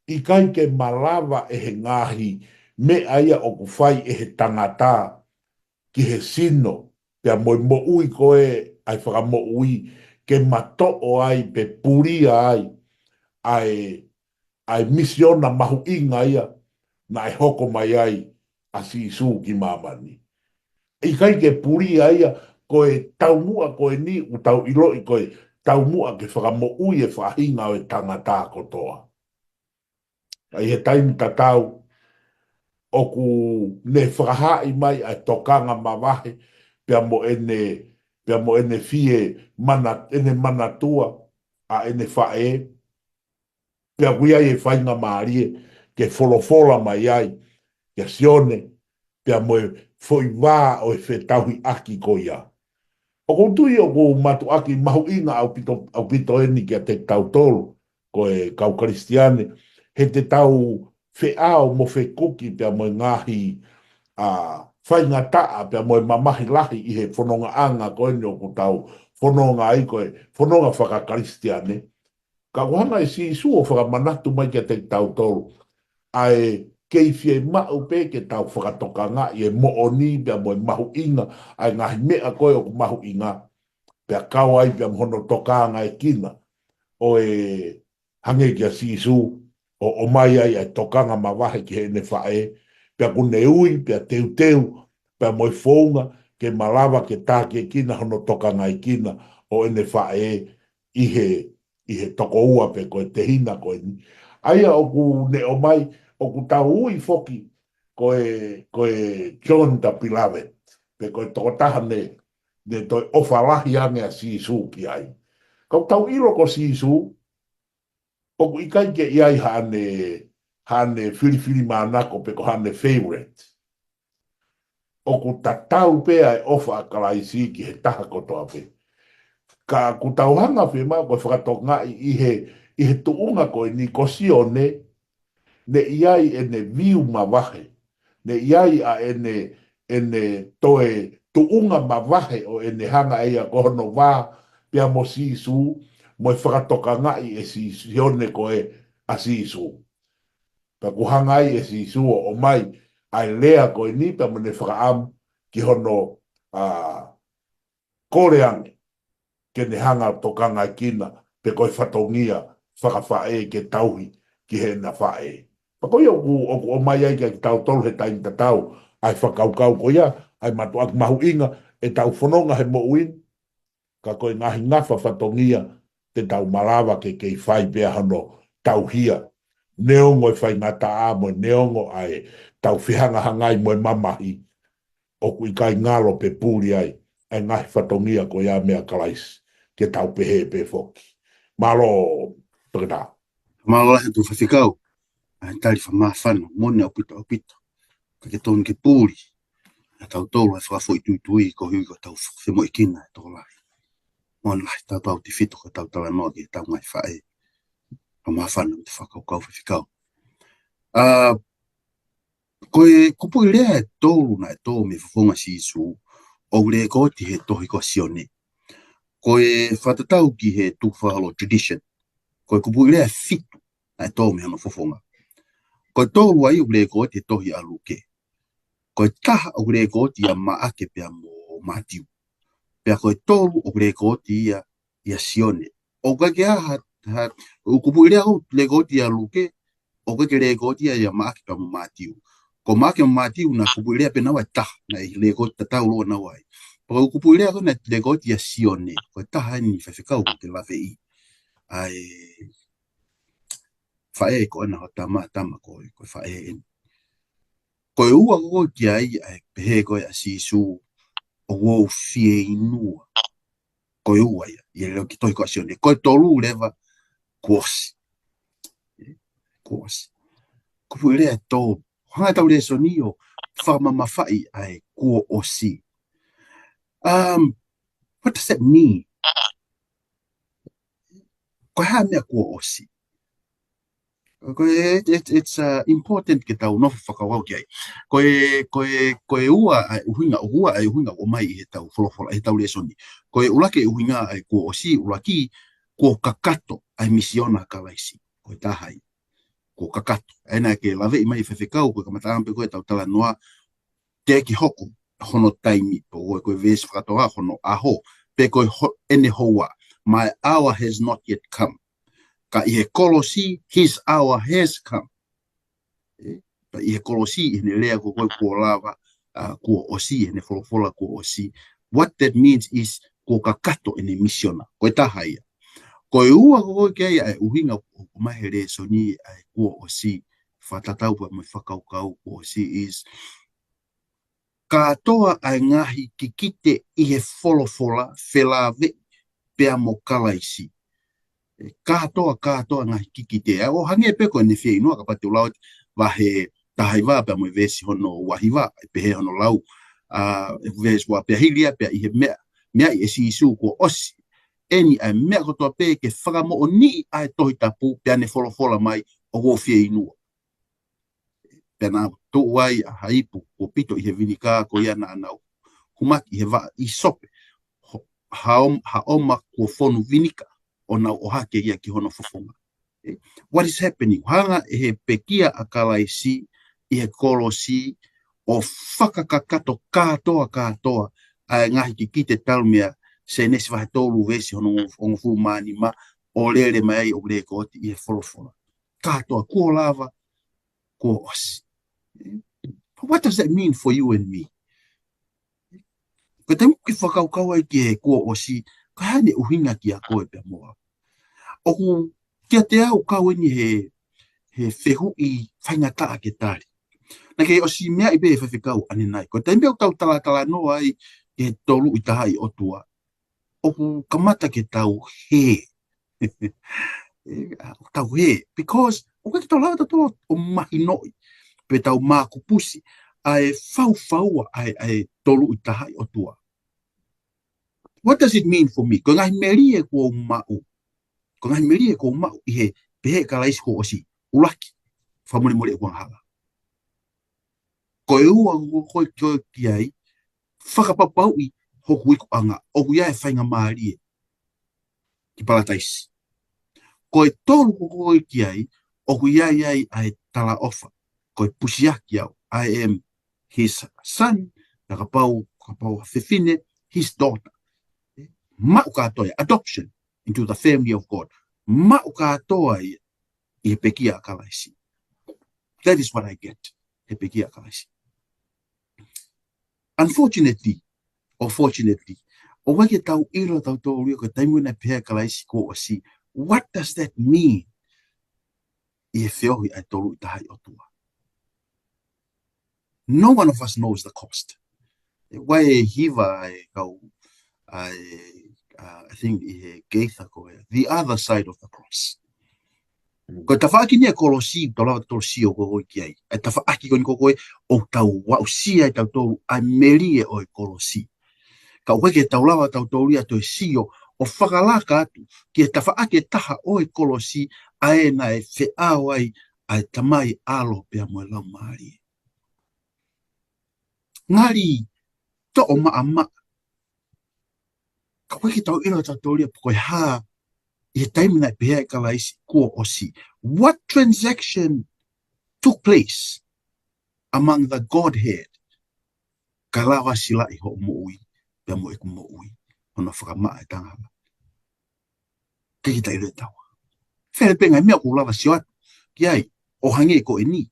ʻikai ke malava ʻe he ngaahi meʻa ia ʻoku fai ʻe he tangata ki he sino, pea mo e moʻui ko ē ʻa e Fakamoʻui, ke matoʻo ai pe pulia ai ʻa e, ʻa e misiona mahuʻinga ia naʻe hoko mai ai ʻa Sīsū ki māmani. ʻIkai ke pulia ia, ko e taumuʻa ko eni ʻoku tau ʻiloʻi ko e taumuʻa ke fakamoʻui e faʻahinga ʻo e tangata kotoa. ʻA ia he taimi tatau, ʻoku ne fakahaaʻi mai ʻa e tokanga mavahe, pea mo ʻene, pea mo ʻene fie mana-, ʻene manatua ʻa ʻene faʻē, pea ʻoku ʻi ai e faingamālie ke folofola mai ai kia Sione, pea mo e foʻi vā ʻo e fetauhiʻaki ko ia. ʻOku ou tui ʻoku mātuʻaki mahuʻinga ʻaupito, ʻaupito eni kiate kitautolu, ko e kau Kalisitiane, he te tau feʻao mo fekuki pea mo e ngaahi, ʻa, faingataʻa pea mo e mamahi lahi ʻi he fonongaʻanga ko eni ʻoku tau fononga ai, ko e fononga faka-Kalisitiane. Ka ʻoku hanga ʻe Sīsū ʻo fakamanatu mai kiate kitautolu ʻa e kei fiemaʻu pē ke tau fakatokangaʻi e moʻoni pea mo e mahuʻinga ʻa e ngaahi meʻa ko ē ʻoku mahuʻinga, pea kau ai pea mo hono tokangaekina ʻo e hangē kia Sīsū, ʻo, ʻomai ai ʻa e tokanga mavahe ki heʻene faʻē, pea ʻoku ne ui, pea teuteu, pea mo e founga ke malava ke tākiekina hono tokangaekina ʻo ʻene faʻē ʻi he, ʻi he tokoua pe ko e tehina ko eni. ʻA ia ʻoku ne ʻomai, ʻoku tau ui foki ko e, ko e John the Beloved, pe ko e tokotaha ne, ne toe ʻofa lahi ange ʻa Sīsū ki ai. Ka ʻoku tau ʻilo ko Sīsū, ʻoku ʻikai ke ʻi ai haʻane, haʻane filifilimānako pe ko haʻane favorite. ʻOku tatau pē ʻa e ʻofa ʻa Kalaisi ki he taha kotoa pē. Ka ʻoku tau hanga fiemaʻu ko e fakatokangaʻi ʻi he, ʻi he tuʻunga ko eni ko Sione, ne ʻi ai ʻene viu mavahe, ne ʻi ai ʻa ʻene, ʻene toe tuʻunga mavahe ʻo ʻene hanga ʻe ia ko hono vā pea mo Sīsū, mo e fakatokangaʻi ʻe Sī-, Sione ko e ʻa Sīsū. Pea ʻoku hanga ai ʻe Sīsū ʻo ʻomai ʻa e lea ko eni pea mo ʻene fakaʻamu ki hono, ʻa, kole ange ke ne hanga ʻo tokangaekina pe ko e fatongia fakafaʻē ke tauhi ki heʻena faʻē. Pea ko ia ʻoku, ʻoku ʻomai ai kia kitautolu he taimi tatau ʻa e fakakaukau ko ia, ʻa e mātuʻaki mahuʻinga ʻetau fononga he moʻui ni, ka ko e ngaahi ngafa fatongia te tau malava ke kei fai pea hono tauhia. Neongo e faingataʻa mo e neongo ʻa ʻetau fehangahangai mo e mamahi, ʻoku ʻikai ngalo pe puli ai ʻa e ngaahi fatongia ko ia meia Kalaisi ke tau pehē pē foki. Mālō, Toketā. Mālō lahi atu Faifekau. ʻA e tali fakamāfana, moʻoni ʻaupito, ʻaupito. Ka ke tonu ke puli ʻa tautolu ʻa e fakafoʻituitui koeʻuhi ko ʻetau femoʻuekina e tokolahi. Moʻoni lahi tautautefito ko ʻetau talanoa ki heʻetau ngaahi faʻē. Fakamāfana mo e fakakaukau Faifekau. ʻA, ko e kupuʻi lea ʻe tolu naʻe tō mei he fofonga ʻo Sīsū, ʻoku lekooti he tohi ko Sione. Ko e fakatatau ki he tukufakaholo tradition, ko e kupuʻi lea ʻe fitu naʻe tō mei hono fofonga. Ko e tolu ai ʻoku lekooti he tohi ʻa Luke. Ko e taha ʻoku lekooti ʻia Maʻake pea mo Mātiu. Pea ko e tolu ʻoku lekooti ia ʻia Sione. ʻOku ʻikai ke ʻi ai ha, ha, ʻū kupuʻi lea ʻoku lekooti ʻia Luke, ʻoku ʻikai ke lekooti ia ʻia Maʻake pea mo Mātiu. Ko Maʻake mo Mātiu naʻe kupuʻi lea pē naua ʻe taha, naʻe lekooti tatau lōua naua ai. Pea ko e kupuʻi lea ko ē naʻe lekooti ʻia Sione, ko e taha eni Faifekau ʻoku ke laveʻi. ʻA e faʻē ko ena ho tama, tama ko e, ko e faʻē eni. Ko e ua ko ē ki ai ʻa e pehē ko ē ʻa Sīsū, ʻoku ou fieinua. Ko e ua ia, ʻi he leo ki he tohi ko ē ʻa Sione. Ko e tolu leva, kuo ʻosi. Kuo ʻosi. Kupuʻi lea ʻe tolu. Hanga ʻetau lēsoni ʻo fakamamafaʻi ʻa e kuo ʻosi. Um, what does that mean? Ko e hā e meʻa kuo ʻosi? Ko e, it, it, it's, uh, important ke tau nofo fakakaukau ki ai. Ko e, ko e, ko e ua ʻa e ʻuhinga, ʻoku ua ʻa e ʻuhinga ʻoku ʻomai ʻi heʻetau folofola, ʻi heʻetau lēsoni. Ko e ʻuluaki ʻuhinga ʻa e kuo ʻosi, ʻuluaki, kuo kakato ʻa e misiona ʻa Kalaisi. Ko e taha ia. Kuo kakato. ʻA ia naʻa ke laveʻi mai Faifekau, ko e kamataʻanga pē ko ē ʻetau talanoa, teʻeki hoko hono taimi, pe ko e, ko e veesi fakatoa hono ʻaho, pe ko e ho-, ʻene houa. My hour has not yet come. Ka ʻi he kolosi, his hour has come. ʻE, pea ʻi he kolosi, ʻi heʻene lea ko ē kuo lava, ʻa, kuo ʻosi, ʻi heʻene folofola kuo ʻosi. What that means is, kuo kakato ʻene misiona. Ko e taha ia. Ko e ua ko ē ki ai ʻa e ʻuhinga ʻoku ʻomai he lēsoni ʻa e kuo ʻosi, fakatatau pea mo e fakakaukau kuo ʻosi is, kātoa ʻa e ngaahi kikite ʻi he folofola felāveʻi pea mo Kalaisi. ʻE, kātoa, kātoa ngaahi kikite. ʻA, ʻo hangē pē ko ʻene fieinua, kapau te u lau atu vahe taha hiva pea mo e veesi hono ua hiva, ʻe pehē hono lau, ʻa, ʻe veesi ua, pea hili ia pea ʻi he meʻa, meʻa ʻe Sīsū kuo ʻosi eni ʻa e meʻa kotoa pē ke fakamoʻoniʻi ʻa e Tohi Tapu pea ne folofola mai ʻoku ou fieinua. Pea naʻa tuʻu ai ʻa ha ipu kuo pito ʻi he vinika ko ia naʻa nau humaki ʻi he vaʻa ʻisope. Ho-, ha om-, ha ʻoma kuo fonu vinika ʻo nau ʻohake ia ki hono fofonga. ʻE, what is happening? Hanga ʻe he pekia ʻa Kalaisi ʻi he kolosi ʻo fakakakato kātoa, kātoa ʻa e ngaahi kikite talu mei a Sēnesi vahe tolu veesi hono ongo-, hongofulu mā nima ʻo lele mai ai ʻo lekooti ʻi he folofola. Kātoa kuo lava, kuo ʻosi. But what does that mean for you and me? Ko e taimi ʻoku ke fakakaukau ai ki he kuo ʻosi, ko e hā ʻene ʻuhinga kiate koe pea mo au? ʻOku kiate au kau eni he, he fehuʻi faingataʻa ke tali. Naʻa ke ʻosi meaʻi pē Faifekau ʻanenai. Ko e taimi ʻoku tau talatalanoa ai ki he Tolu-ʻi-Tahaʻi-ʻOtua, ʻoku kamata ke tau hē. ʻE, ʻoku tau hē. Because ʻoku ʻikai ke tau lava tautolu ʻo mahinoʻi pe tau mākupusi ʻa e faufaua ʻa e, ʻa e Tolu-ʻi-Tahaʻi-ʻOtua. What does it mean for me? Ko e ngaahi melie kuo u maʻu. Ko e ngaahi melie kuo u maʻu ʻi he pehē ʻe Kalaisi kuo ʻosi. ʻUluaki, fakamolemole ʻeku angahala. Ko e ua ko ē ko ē ki ai, fakapapauʻi hoku ikuʻanga, ʻoku ʻi ai e faingamālie ki Palataisi. Ko e tolu ko ē ko ē ki ai, ʻoku ʻi ai ai ʻa e talaʻofa, ko e pusiaki au, I am his son, na kapau, kapau ʻa fefine, his daughter. Maʻu kātoa ia, adoption into the family of God. Maʻu kātoa ia ʻi he pekia ʻa Kalaisi. That is what I get, he pekia ʻa Kalaisi. Unfortunately, or fortunately, ʻoku ʻikai ke tau ʻilo tautolu ia ko e taimi naʻe pehē ʻe Kalaisi kuo ʻosi. What does that mean? ʻI he feohi ʻa e Tolu-ʻi-Tahaʻi-ʻOtua. No one of us knows the cost. ʻE, ʻoku ʻi ai e hiva ʻa e kau, ʻa e, uh, I think ʻi he Gaither ko ē, the other side of the cross. Ko e tafaʻaki ʻeni ʻa e kolosi, tau lava tautolu ʻo sio ko ē ki ai. ʻA e tafaʻaki ko eni ko ē, ʻoku tau aʻusia ʻe tautolu ʻa e melie ʻo e kolosi. Ka ʻoku ʻikai ke tau lava tautolu ia ʻo toe sio, ʻo fakalaka atu ki he tafaʻaki ʻe taha ʻo e kolosi, ʻa ē naʻe feʻao ai ʻa e Tamai, ʻAlo pea mo e Laumālie. Ngali toʻo maʻamaʻa. Ka ʻoku ʻikai ke tau ʻilo tautolu ia pe ko e hā, ʻi he taimi naʻe pehē ai ʻe Kalaisi kuo ʻosi. What transaction took place among the Godhead? Ka lava silaʻi hoʻo moʻui pea mo ʻeku moʻui, hono fakamaʻa e tangata. ʻIkai ke tau ʻilo ʻe taua. Fele pē ngaahi meʻa ʻoku lava sio atu ki ai, ʻo hangē ko eni.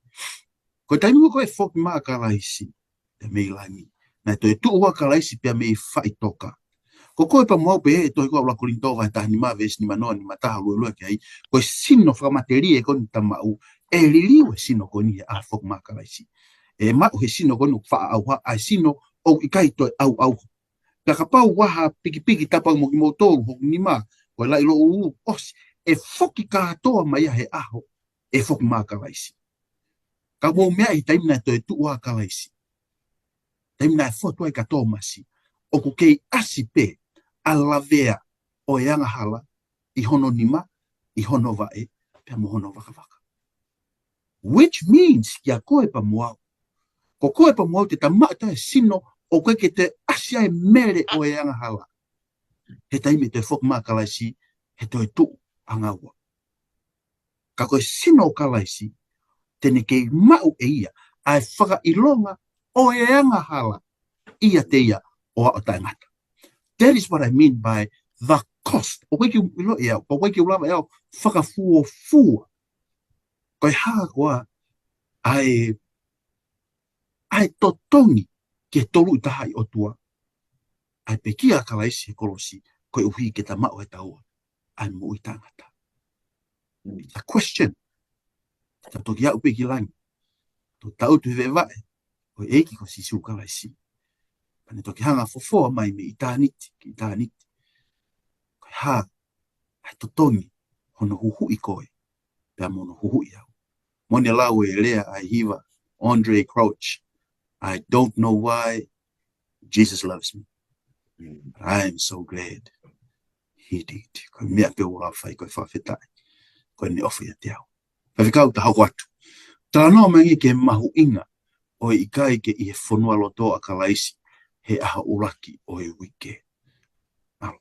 Ko e taimi ko ē foki mai ʻa Kalaisi pea mei langi, naʻe toe tuʻu ʻa Kalaisi pea mei faʻitoka. Ko koe pea mo au pē, ʻe tohi ko ē ʻa ʻuluaki Kolinitō vahe taha nima, veesi nima noa, nima taha, lue lue ki ai. Ko e sino fakamatelie ko eni ʻoku ta maʻu, ʻe liliu e sino ko eni he ʻaho foki mai ʻa Kalaisi. ʻE maʻu he sino ko eni ʻoku faʻa ʻauha, ʻa e sino ʻoku ʻikai toe ʻauʻauha. Pea kapau ʻoku ʻi ai ha pikipiki tapa mo kimoutolu, hoku nima, ko e laʻi loʻu ʻū, ʻosi, ʻe foki kātoa mai ia he ʻaho ʻe foki mai ʻa Kalaisi. Ka mou meaʻi taimi naʻe toe tuʻu ai ʻa Kalaisi, taimi naʻe fotu ai kia Tōmasi, ʻoku kei ʻasi pē ʻa e lavea ʻo e angahala ʻi hono nima, ʻi hono vaʻe, pea mo hono vakavaka. Which means, kia koe pea mo au, ko koe pea mo au te ta maʻu ʻe taua e sino ʻoku ʻikai ke toe ʻasi ai e mele ʻo e angahala he taimi ʻe toe foki mai ʻa Kalaisi, he toe tuʻu ʻa ngaua. Ka ko e sino ʻo Kalaisi, te ne kei maʻu ʻe ia ʻa e fakaʻilonga ʻo e angahala ʻiate ia ʻo aʻu ʻo taʻengata. That is what I mean by the cost. ʻOku ʻikai ke u ʻilo ʻe au, ʻoku ʻikai ke u lava ʻe au ʻo fakafuofua ko e hā koā ʻa e, ʻa e totongi ki he Tolu-ʻi-Tahaʻi-ʻOtua, ʻa e pekia ʻa Kalaisi he kolosi, koeʻuhi ke ta maʻu ʻe taua ʻa e moʻui taʻengata. It's a question. Tau toki aʻu pē ki langi, tau tangutu he veʻe vaʻe ʻo e ʻEiki ko Sīsū Kalaisi, pea ne toki hanga ʻo fofoa mai mei ʻitāniti ki ʻitāniti. Ko e hā ʻa e totongi hono huhuʻi koe pea mo hono huhuʻi au? Mo ne lau e lea ʻa e hiva Andraé Crouch, "I don't know why Jesus loves me, but I am so glad he did." Ko e meʻa pē ʻoku ou lava fai ko e fakafetaʻi ko ʻene ʻofa ʻiate au. Faifekau, ta hoko atu. Talanoa mai angē ki he mahuʻinga ʻo e ʻikai ke ʻi he fonualoto ʻa Kalaisi he ʻaho ʻuluaki ʻo e uike. Mālō.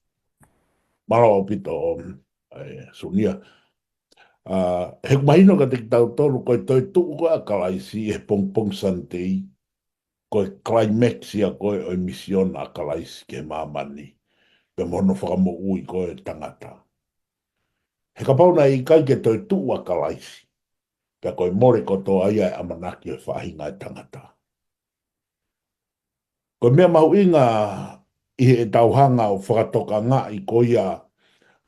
Mālō ʻaupito, ʻo, ʻe, Sunia. ʻA, he ʻoku mahino kiate kitautolu ko e toetuʻu ko ē ʻa Kalaisi he pongipongi Sāpate, ko e climax ia ko ē ʻo e misiona ʻa Kalaisi ki he māmani, pea mo hono fakamoʻui ko ē ʻo e tangata. He kapau naʻe ʻikai ke toetuʻu ʻa Kalaisi, pea ko e mole kotoa ia e ʻamanaki ʻo e faʻahinga ʻo e tangata. Ko e meʻa mahuʻinga ʻi heʻetau hanga ʻo fakatokangaʻi ko ia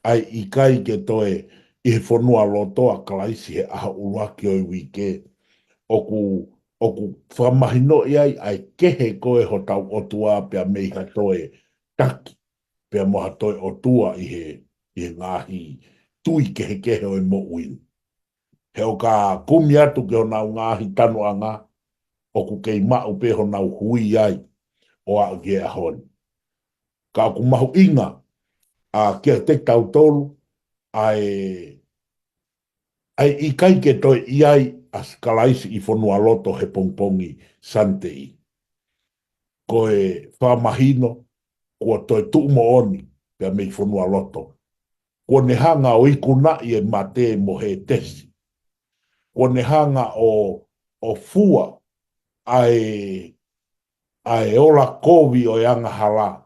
ʻa e ʻikai ke toe ʻi he fonualoto ʻa Kalaisi he ʻaho ʻuluaki ʻo e uike, ʻoku, ʻoku fakamahinoʻi ai ʻa e kehe ko ē hotau ʻOtua pea mei ha toe taki, pea mo ha toe ʻotua ʻi he, ʻi he ngaahi tui kehekehe ʻo e moʻui ni. He ʻoka kumi atu ki honau ngaahi tanuʻanga, ʻoku kei maʻu pē honau hui ai ʻo aʻu ki he ʻaho ni. Ka ʻoku mahuʻinga ʻa kiate kitautolu ʻa e, ʻa e ʻikai ke toe ʻi ai ʻa Kalaisi ʻi fonualoto he pongipongi Sunday. Ko e fakamahino kuo toe tuʻu moʻoni pea mei fonualoto. Kuo ne hanga ʻo ikunaʻi e mate mo Hētesi. Kuo ne hanga ʻo, ʻo fua ʻa e, ʻa e ola kovi ʻo e angahala,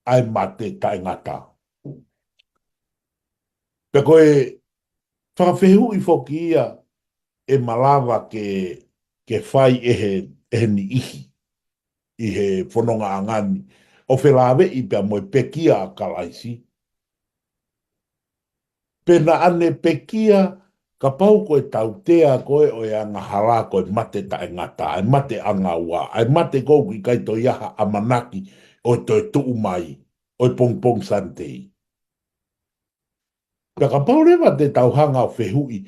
ʻa e mate taʻengata. Pea ko e fakafehuʻi foki ia ʻe malava ke, ke fai ʻe he, ʻe he niʻihi ʻi he fonongaʻanga ni, ʻo felāveʻi pea mo e pekia ʻa Kalaisi. Pe naʻa ne pekia kapau ko e tautea ko ē ʻo e angahala ko e mate taʻengata, ʻa e mate anga ua, ʻa e mate ʻoku ʻikai toe ʻi ai ha ʻamanaki ʻo toe tuʻu mai ʻo e pongipongi Sunday. Pea kapau leva te tau hanga ʻo fehuʻi,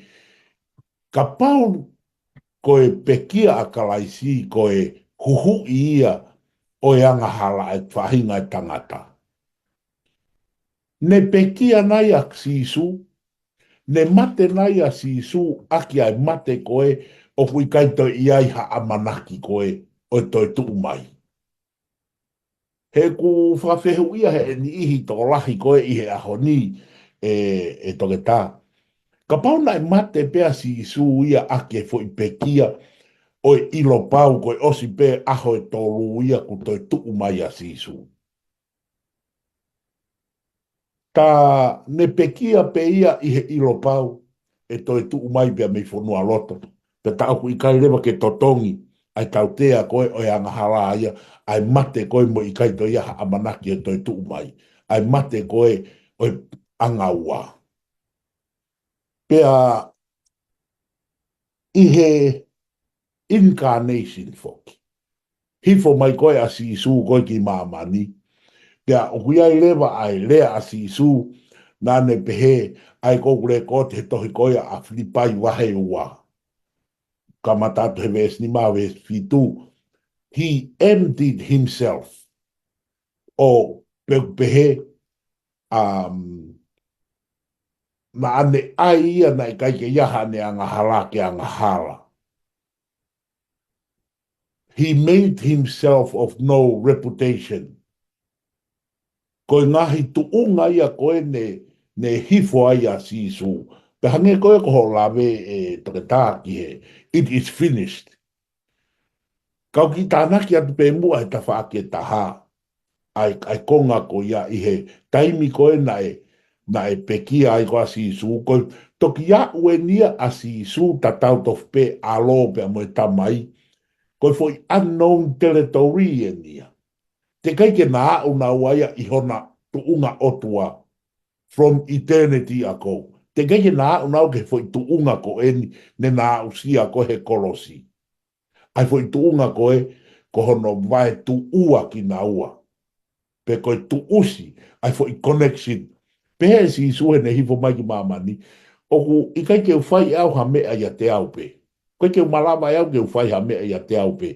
kapau ko e pekia ʻa Kalaisi ko e huhuʻi ia ʻo e angahala ʻa e faʻahinga ʻo e tangata. Ne pekia nai ʻa Sīsū, ne mate nai ʻa Sīsū ʻaki ʻa e mate ko ē ʻoku ʻikai toe ʻi ai ha ʻamanaki ko ē ʻo e toe tuʻu mai. He ʻoku fakafehuʻia ʻe he niʻihi tokolahi ko ē ʻi he ʻaho ni ʻe, ʻe Toketā. Kapau naʻe mate pē ʻa Sīsū ia ʻaki e foʻi pekia ʻo e ʻilo pau ko e ʻosi pē ʻaho ʻe tolu ia kuo toe tuʻu mai ʻa Sīsū. Tā ne pekia pē ia ʻi he ʻilo pau ʻe toe tuʻu mai pea mei fonualoto. Pea tā ʻoku ʻikai leva ke totongi ʻa e tautea ko ē ʻo e angahala ia, ʻa e mate ko ē mo ʻikai toe ʻi ai ha ʻamanaki ʻe toe tuʻu mai, ʻa e mate ko ē ʻo e anga ua. Pea ʻi he incarnation foki, hifo mai ko ē ʻa Sīsū ko ē ki māmani. Pea ʻoku ʻi ai leva ʻa e lea ʻa Sīsū naʻa ne pehē, ʻa ia ʻoku lekooti he tohi ko ia ʻa Filipai vahe ua, kamata atu he veesi nima, veesi fitu. He emptied himself. ʻO pehē, um, naʻa ne ʻai ia naʻe ʻikai ke ʻi ai haʻane angahala ke angahala. He made himself of no reputation. Ko e ngaahi tuʻunga ia ko ē ne, ne hifo ai ʻa Sīsū. Pea hangē ko ē ko hoʻo lave ʻe Toketā ki he, it is finished. Kau kiʻi tānaki atu pē muʻa he tafaʻaki ʻe taha ʻa e, ʻa e konga ko ia ʻi he taimi ko ē naʻe, naʻe pekia ai ko ē ʻa Sīsū, ko e toki aʻu eni ia ʻa Sīsū tatau tofu pē ʻAlo pea mo e Tamai, ko e foʻi unknown territory eni ia. Teʻeki ai ke na aʻu naua ia ʻi hona tuʻunga ʻOtua from eternity ago. Teʻeki ai ke na aʻu naua ki he foʻi tuʻunga ko eni ne na aʻusia ko ē he kolosi. ʻA e foʻi tuʻunga ko ē, ko hono vaetuʻua kinaua. Pe ko e tuʻusi, ʻa e foʻi connection. Pehē ʻe Sīsū heʻene hifo mai ki māmani, ʻoku ʻikai ke u fai ʻe au ha meʻa ʻiate au pē. ʻOku ʻikai ke u malava ʻe au ke u fai ha meʻa ʻiate au pē.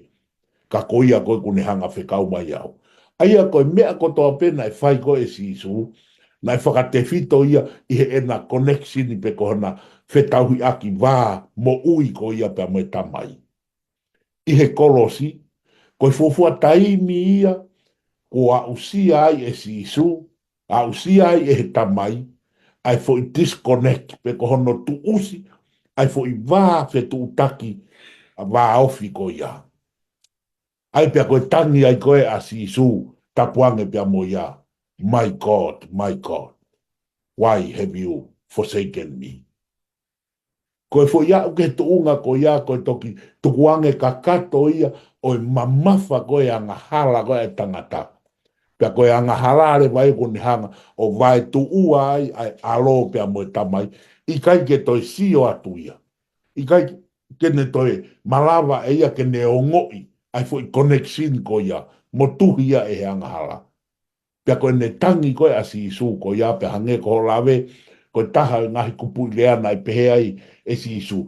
Ka ko ia ko ē kuo ne hanga fekau mai au. ʻA ia ko e meʻa kotoa pē naʻe fai ko ē ʻe Sīsū, naʻe fakatefito ia ʻi heʻena connection pe ko hona fetauhiʻaki vā moʻui ko ia pea mo e Tamai. ʻI he kolosi, ko e fuofua taimi ia kuo aʻusia ai ʻe Sīsū, aʻusia ai ʻe he Tamai, ʻa e foʻi disconnect pe ko hono tuʻusi, ʻa e foʻi vā fetuʻutaki, ʻa e vā ofi ko ia. ʻA ia pea ko e tangi ai ko ē ʻa Sīsū, tapu ange pea mo ia, "My God, my God, why have you forsaken me?" Ko e foʻi aʻu ki he tuʻunga ko ia, ko e toki tukuange kakato ia ʻo e mamafa ko ē angahala ko ē ʻa e tangata. Pea ko e angahala leva ia kuo ne hanga ʻo vaetuʻua ai ʻa e ʻAlo pea mo e Tamai, ʻikai ke toe sio atu ia. ʻIkai ke ne toe malava ʻe ia ke ne ongoʻi ʻa e foʻi connection ko ia, motuhi ia ʻe he angahala. Pea ko ʻene tangi ko ē ʻa Sīsū ko ia, pea hangē ko hoʻo lave, ko e taha ʻo e ngaahi kupuʻi lea naʻe pehē ai ʻe Sīsū,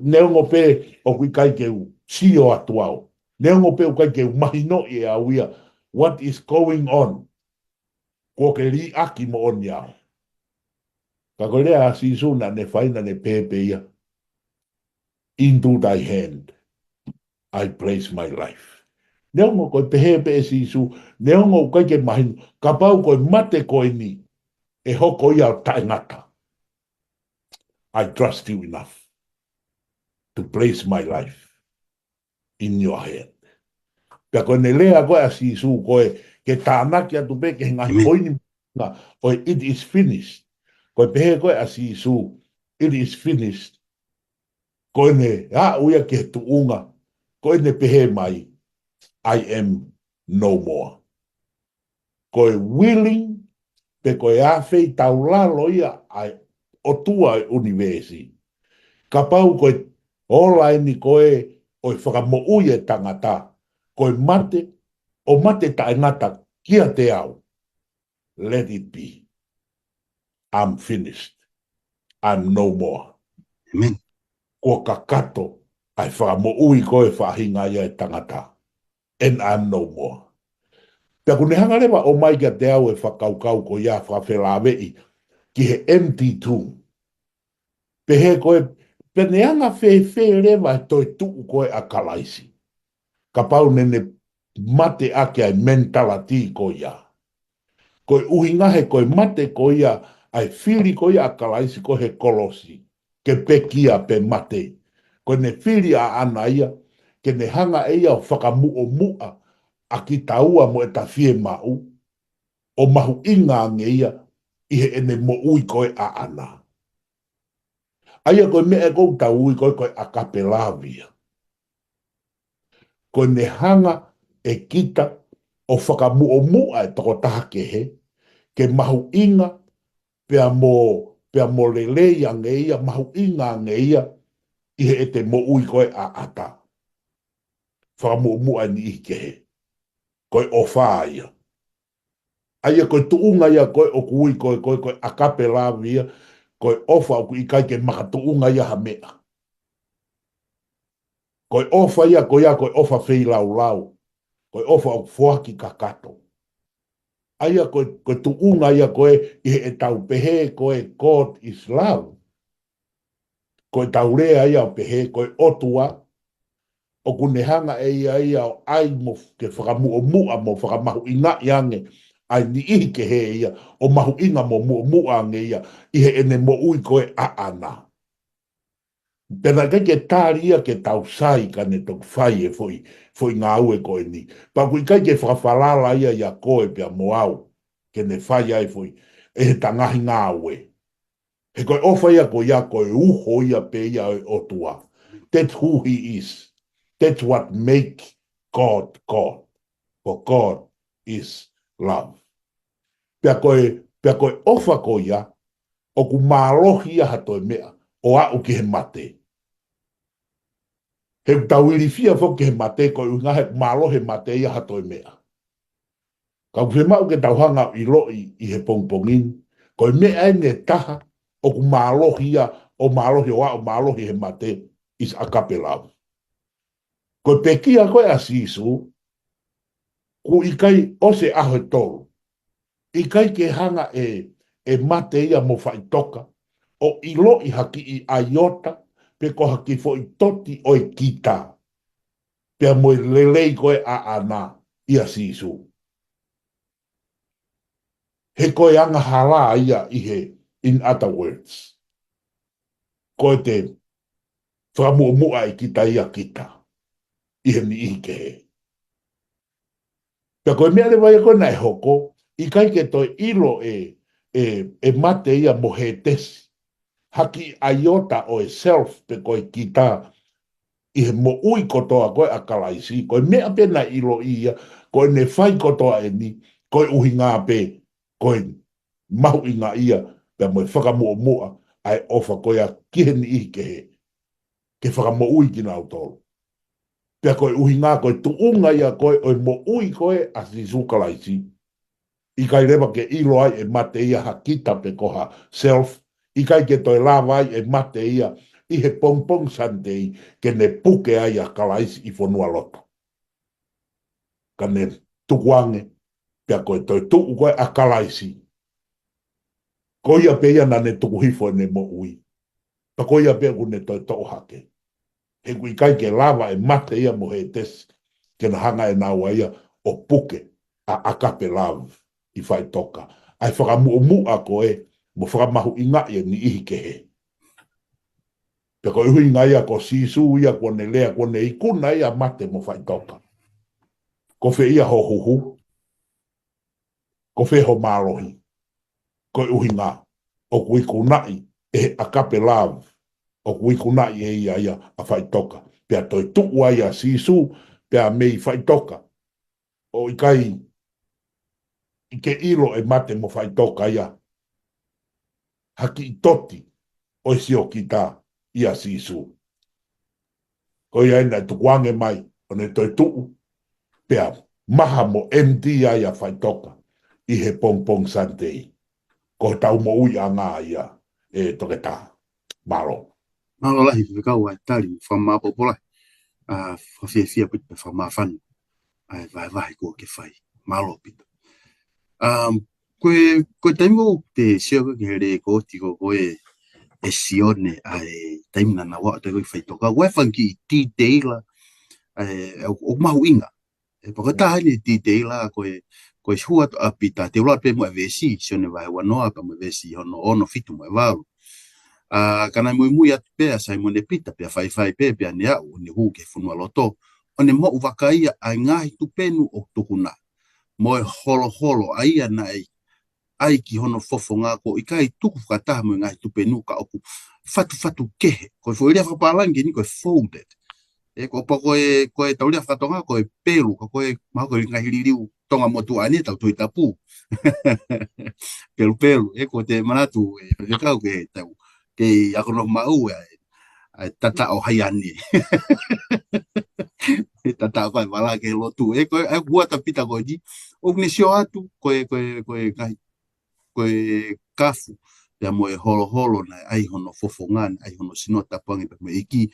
"Neongo pē ʻoku ʻikai ke u sio atu au. Neongo pē ʻoku ʻikai ke u mahinoʻi ʻe au ia. what is going on. Kuo ke liʻaki moʻoni au. Ka ko e lea ʻa Sīsū naʻa ne fai naʻa ne pehē pē ia, into thy hand I place my life. Neongo ko e pehē pē ʻe Sīsū, neongo ʻoku ʻikai ke mahino, kapau ko e mate ko eni ʻe hoko ia ʻo taʻengata. I trust you enough to place my life in your hand. Pea ko ʻene lea ko ē ʻa Sīsū ko ē ke tānaki atu pē ki he ngaahi poini ʻo e it is finished. Ko e pehē ko ē ʻa Sīsū, it is finished. Ko ʻene aʻu ia ki he tuʻunga, ko ʻene pehē mai, I am no more. Ko e willing, pe ko e ʻafeʻi taulalo ia ʻa e ʻOtua ʻo e ʻunivēsi. Kapau ko e ola eni ko ē ʻo e fakamoʻui e tangata, ko e mate, ʻo mate taʻengata kiate au. Let it be. I'm finished. I'm no more. Kuo kakato ʻa e fakamoʻui ko ē faʻahinga ia e tangata. And I'm no more. Pea ʻoku ne hanga leva ʻo ʻomai kiate au e fakakaukau ko ia fakafelāveʻi ki he empty tomb. Pehē ko ē, pea ne anga fēfē leva e toetuʻu ko ē ʻa Kalaisi. Kapau naʻa ne mate ʻaki ʻa e mentality ko ia. Ko e ʻuhinga he ko e mate ko ia, ʻa e fili ko ia ʻa Kalaisi ko ē he kolosi, ke pekia pe mate. Ko ʻene fili ʻaʻana ia, ke ne hanga ʻe ia ʻo fakamuʻomuʻa ʻa kitaua mo ʻeta fiemaʻu, ʻo mahuʻinga ange ia ʻi heʻene moʻui ko ē ʻaʻana. ʻA ia ko e meʻa ʻoku tau ui ko ē ko e agape love ia. Ko ʻene hanga ʻe kita ʻo fakamuʻomuʻa e tokotaha kehe, ke mahuʻinga pea mo, pea mo lelei ange ia, mahuʻinga ange ia ʻi heʻete moʻui ko ē ʻaʻata. Fakamuʻomuʻa e niʻihi kehe. Ko e ʻofa ia. ʻA ia ko e tuʻunga ia ko ē ʻoku ui ko ē, ko ē, ko e agape love ia, ko e ʻofa ʻoku ʻikai ke makatuʻunga ia ha meʻa. Ko e ʻofa ia, ko ia, ko e ʻofa feilaulau. Ko e ʻofa ʻoku foaki kakato. ʻA ia ko e, ko e tuʻunga ia ko ē ʻi heʻetau pehē ko ē God is love. Ko ʻetau lea ia ʻo pehē ko e ʻOtua, ʻoku ne hanga ʻe ia ia ʻo ʻai mo ke fakamuʻomuʻa mo fakamahuʻingaʻi ange ʻa e niʻihi kehe ia, ʻo mahuʻinga mo muʻomuʻa ange ia ʻi heʻene moʻui ko ē ʻaʻana. Pea naʻe ʻikai ke tali ia ke tau sai ka ne toki fai e foʻi, foʻi ngāue ko eni. Pea ʻoku ʻikai ke fakafalala ia ʻia koe pea mo au, ke ne fai ai foʻi, ʻe he tangahi ngāue. He ko e ʻofa ia ko ia ko e uho ia pē ia ʻo e ʻOtua. That's who he is. That's what make God God. For God is love. Pea ko e, pea ko e ʻofa ko ia, ʻoku mālohi ia ha toe meʻa, ʻo aʻu ki he mate. He ʻoku tau ilifia foki ki he mate, ko e ʻuhinga he ʻoku mālohi e mate ia ha toe meʻa. Ka ʻoku fiemaʻu ke tau hanga ʻo ʻiloʻi ʻi he pongipongi ni, ko e meʻa eni ʻe taha, ʻoku mālohi ia, ʻo mālohi ʻo aʻu mālohi he mate, is agape love. Ko e pekia ko ē ʻa Sīsū, ʻoku ʻikai ʻosi e ʻaho ʻe tolu. ʻIkai ke hanga ʻe, ʻe mate ia mo faʻitoka, ʻo ʻiloʻi ha kiʻi ʻaiota, pe ko ha kiʻi foʻi toti ʻo e kita. Pea mo e lelei ko ē ʻaʻana ʻia Sīsū. He ko e angahala ia ʻi he, in other words. Ko ʻete fakamuʻomuʻa ʻe kita ia kita. ʻI he niʻihi kehe. Pea ko e meʻa leva ia ko ē naʻe hoko, ʻikai ke toe ʻilo ʻe, ʻe, ʻe mate ia mo Hētesi. Ha kiʻi ʻaiota ʻo e self pe ko e kita ʻi he moʻui kotoa ko ē ʻa Kalaisi, ko e meʻa pē naʻe ʻiloʻi ia, ko ʻene fai kotoa eni, ko e ʻuhinga pē, ko e mahuʻinga ia, pea mo e fakamuʻomuʻa, ʻa e ʻofa ko ia ki he niʻihi kehe, ke fakamoʻui kinautolu. Pea ko e ʻuhinga, ko e tuʻunga ia ko ē, ʻo e moʻui ko ē ʻa Sīsū Kalaisi. ʻIkai leva ke ʻilo ai ʻe mate ia ha kita pe ko ha self, ʻikai ke toe lava ai ʻe mate ia ʻi he pongipongi Sunday ke ne puke ai ʻa Kalaisi ʻi fonualoto. Ka ne tukuange, pea ko e toetuʻu ko ē ʻa Kalaisi. Ko ia pē ia naʻa ne tuku hifo ʻene moʻui. Pea ko ia pē ʻoku ne toe toʻo hake. He ʻoku ʻikai ke lava ʻe mate ia mo Hētesi ke na hanga ʻe naua ia ʻo puke ʻa ʻAkape Love ʻi Faʻitoka. ʻA e fakamuʻomuʻa ko ē mo fakamahuʻingaʻi e niʻihi kehe. Pea ko e ʻuhinga ia ko Sīsū ia kuo ne lea, kuo ne ikuna ia mate mo Faʻitoka. Ko fē ia ho huhu, ko fē ho mālohi. Ko e ʻuhinga, ʻoku ikunaʻi ʻe he ʻAkape Love, ʻoku ikunaʻi ʻe ia ia ʻa Faʻitoka. Pea toetuʻu ai ʻa Sīsū, pea mei Faʻitoka. ʻO ʻikai ke ʻilo ʻe mate mo Faʻitoka ia ha kiʻi toti ʻo e siokita ʻia Sīsū. Ko ia ai naʻe tukuange mai ʻo ne toetuʻu, pea maha mo M D ai ʻa Faʻitoka ʻi he pongipongi Sunday. Ko hotau moʻuiʻanga ia ʻe Toketā. Mālō. Mālō lahi, Faifekau, ʻa e tali mo e fakamāʻopoʻopo lahi. ʻA, fakafiefia pē mo e fakamāfana ʻa e vahevahe kuo ke fai. Mālō Pita. Um, ko e, ko e taimi ʻoku te sio ko ē ki he lēkooti ko ē ʻa Sione ʻa e taimi naʻa nau ō atu ko ē ki Faʻitoka. Ko e fanga kiʻi titeila, ʻa e, ʻoku, ʻoku mahuʻinga. ʻE, pea ko e taha eni e titeila ko e, ko e hua atu ʻa Pita, te u lau pē muʻa e veesi, Sione vahe uanoa pea mo e veesi hono ono, fitu mo e valu. ʻA, ka naʻe muimui atu pē ʻa Saimone Pita, pea faifai pē, pea ne aʻu, ʻo ne hū ki he fonualoto, ʻo ne moʻu vaka ia ʻa e ngaahi tupenu ʻoku tuku na, mo e holoholo ʻa ia naʻe ʻai ki hono fofonga, ʻoku ʻikai tuku fakataha mo e ngaahi tupenu ka ʻoku fatufatu kehe. Ko e foʻi lea fakapālangi eni ko e folded. ʻE, ko e pā ko e, ko e tau lea fakatonga ko e pelu, ka ko e mahalo ko e ngaahi liliu Tonga motuʻa ni ʻetau Tohi Tapu. Pelupelu, ʻe, ʻoku te manatu, ʻe, ʻe kau ke tau, ke ako no maʻu, ʻe, ʻa e tataʻo hai ane. ʻE tataʻo ko e vala ke lotu. ʻE, ko e, ʻa e hua atu ʻa Pita ko eni, ʻoku ne sio atu, ko e, ko e, ko e ngaahi, ko e kafu, pea mo e holoholo naʻe ʻai hono fofonga, naʻe ʻai hono sino, tapu ange pea mo e ʻEiki,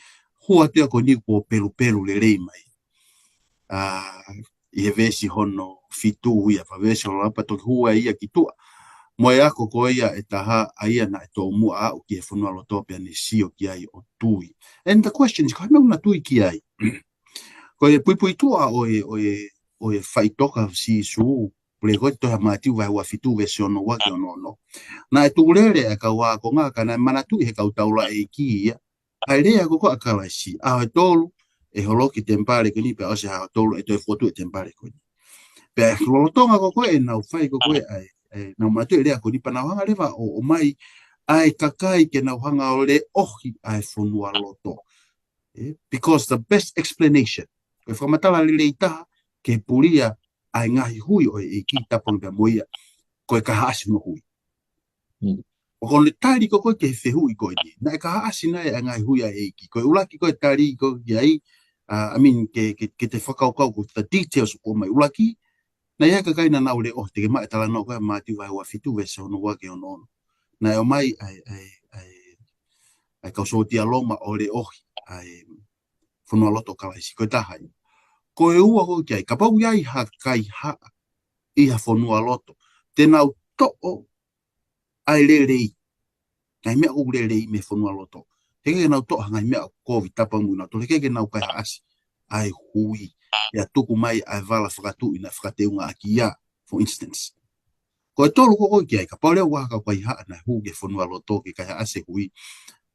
hua atu ia ko eni kuo pelupelu lelei mai. ʻA, ʻi he veesi hono fitu ia, pea veesi hono lapa toki hū ai ia ki tuʻa. Mo e ako ko ia ʻe taha, ʻa ia naʻe tomuʻa aʻu ki he fonualoto pea ne sio ki ai ʻo tui. And the question is, ko e hā e meʻa ʻoku na tui ki ai? Ko e puipuituʻa ʻo e, ʻo e, ʻo e Faʻitoka ʻo Sīsū, pule ko e tohi ʻa Mātiu vahe ua fitu veesi ono ua ki he ono ono. Naʻe tukulele ʻa e kau ākonga ka naʻe manatuʻi ʻe he kau taulaʻeiki ia ʻa e lea ko ē ʻa Kalaisi, ʻaho ʻe tolu ʻe holoki e temipale ko eni pea ʻosi ʻaho ʻe tolu ʻe toe fokotuʻu e temipale ko eni. Pea lolotonga ko ē ʻenau fai ko ē ʻa e, ʻenau manatuʻi e lea ko eni pea nau hanga leva ʻo, ʻomai ʻa e kakai ke nau hanga ʻo leʻohi ʻa e fonualoto. ʻE, because the best explanation, ko e fakamatala lelei taha ke pulia ʻa e ngaahi hui ʻo e ʻEiki, tapu ange pea mo ia, ko e kaihaʻasi hono hui. ʻOku ne tali ko ē ki he fehuʻi ko eni, naʻe kaihaʻasi nai ʻa e ngaahi hui ʻa e ʻEiki? Ko e ʻuluaki ko e tali ko ē ki ai, uh, I mean, ke, ke, ke te fakakaukau ko e details ʻoku ʻomai. ʻUluaki, naʻe ʻi ai e kakai naʻa nau leʻohi, te ke maʻu e talanoa ko ē ʻa Mātiu vahe ua fitu veesi ono ua ki he ono ono. Naʻe ʻomai ʻa e, ʻa e, ʻa e, ʻa e kau sōtia Loma ʻo leʻohi ʻa e fonualoto ʻo Kalaisi. Ko e taha ia. Ko e ua ko ē ki ai, kapau ʻoku ʻi ai ha kaihaʻa ʻi ha fonualoto, te nau toʻo ʻa e lelei, ngaahi meʻa ʻoku lelei mei he fonualoto. Heʻikai ke nau toʻo ha ngaahi meʻa ʻoku kovi, tapu ange mo nautolu, heʻikai ke nau kaihaʻasi ʻa e hui, pea tuku mai ʻa e vala fakatuʻi naʻe fakateungaʻaki ia, for instance. Ko e tolu ko ē ki ai, kapau leva ʻoku ʻi ai ha kaihaʻa naʻe hū ki he fonualoto ke kaihaʻasi e hui,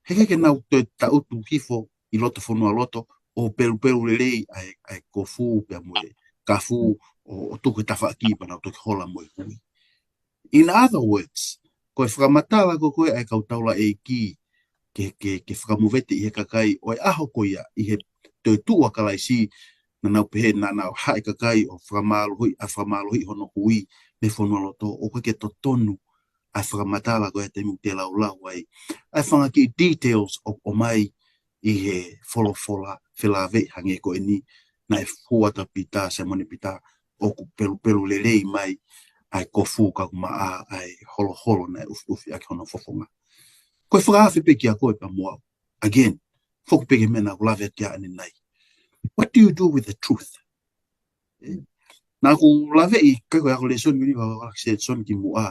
heʻikai ke nau toe taʻutu hifo ʻi loto fonualoto ʻo pelupelu lelei ʻa e, ʻa e kofu pea mo e kafu ʻo, ʻo tuku he tafaʻaki pea nau toki hola mo e hui. In other words, ko e fakamatala ko ē ʻa e kau taulaʻeiki ke, ke, ke fakamovete ʻi he kakai ʻo e ʻaho ko ia ʻi he toetuʻu ʻa Kalaisi, naʻa nau pehē naʻa nau haʻi kakai ʻo fakamālohi, ʻa fakamālohi hono hui mei he fonualoto, ʻoku ʻikai ke totonu ʻa e fakamatala ko ē he taimi ʻoku te laulau ai. ʻA e fanga kiʻi details ʻoku ʻomai ʻi he folofola felāveʻi hangē ko eni, naʻe hū atu ʻa Pita, Saimone Pita, ʻoku pelupelu lelei mai ʻa e kofu ka ʻoku maʻa ʻa e holoholo naʻe ʻufiʻufi ʻaki hono fofonga. Ko e fakaafe pē kiate koe pea mo au. Again, foki pē ki he meʻa naʻa ku lave ki ai ʻanenai. What do you do with the truth? ʻE? Naʻa ku laveʻi, ʻikai ko e ako lēsoni ko eni, ka ko e ako lēsoni kimuʻa.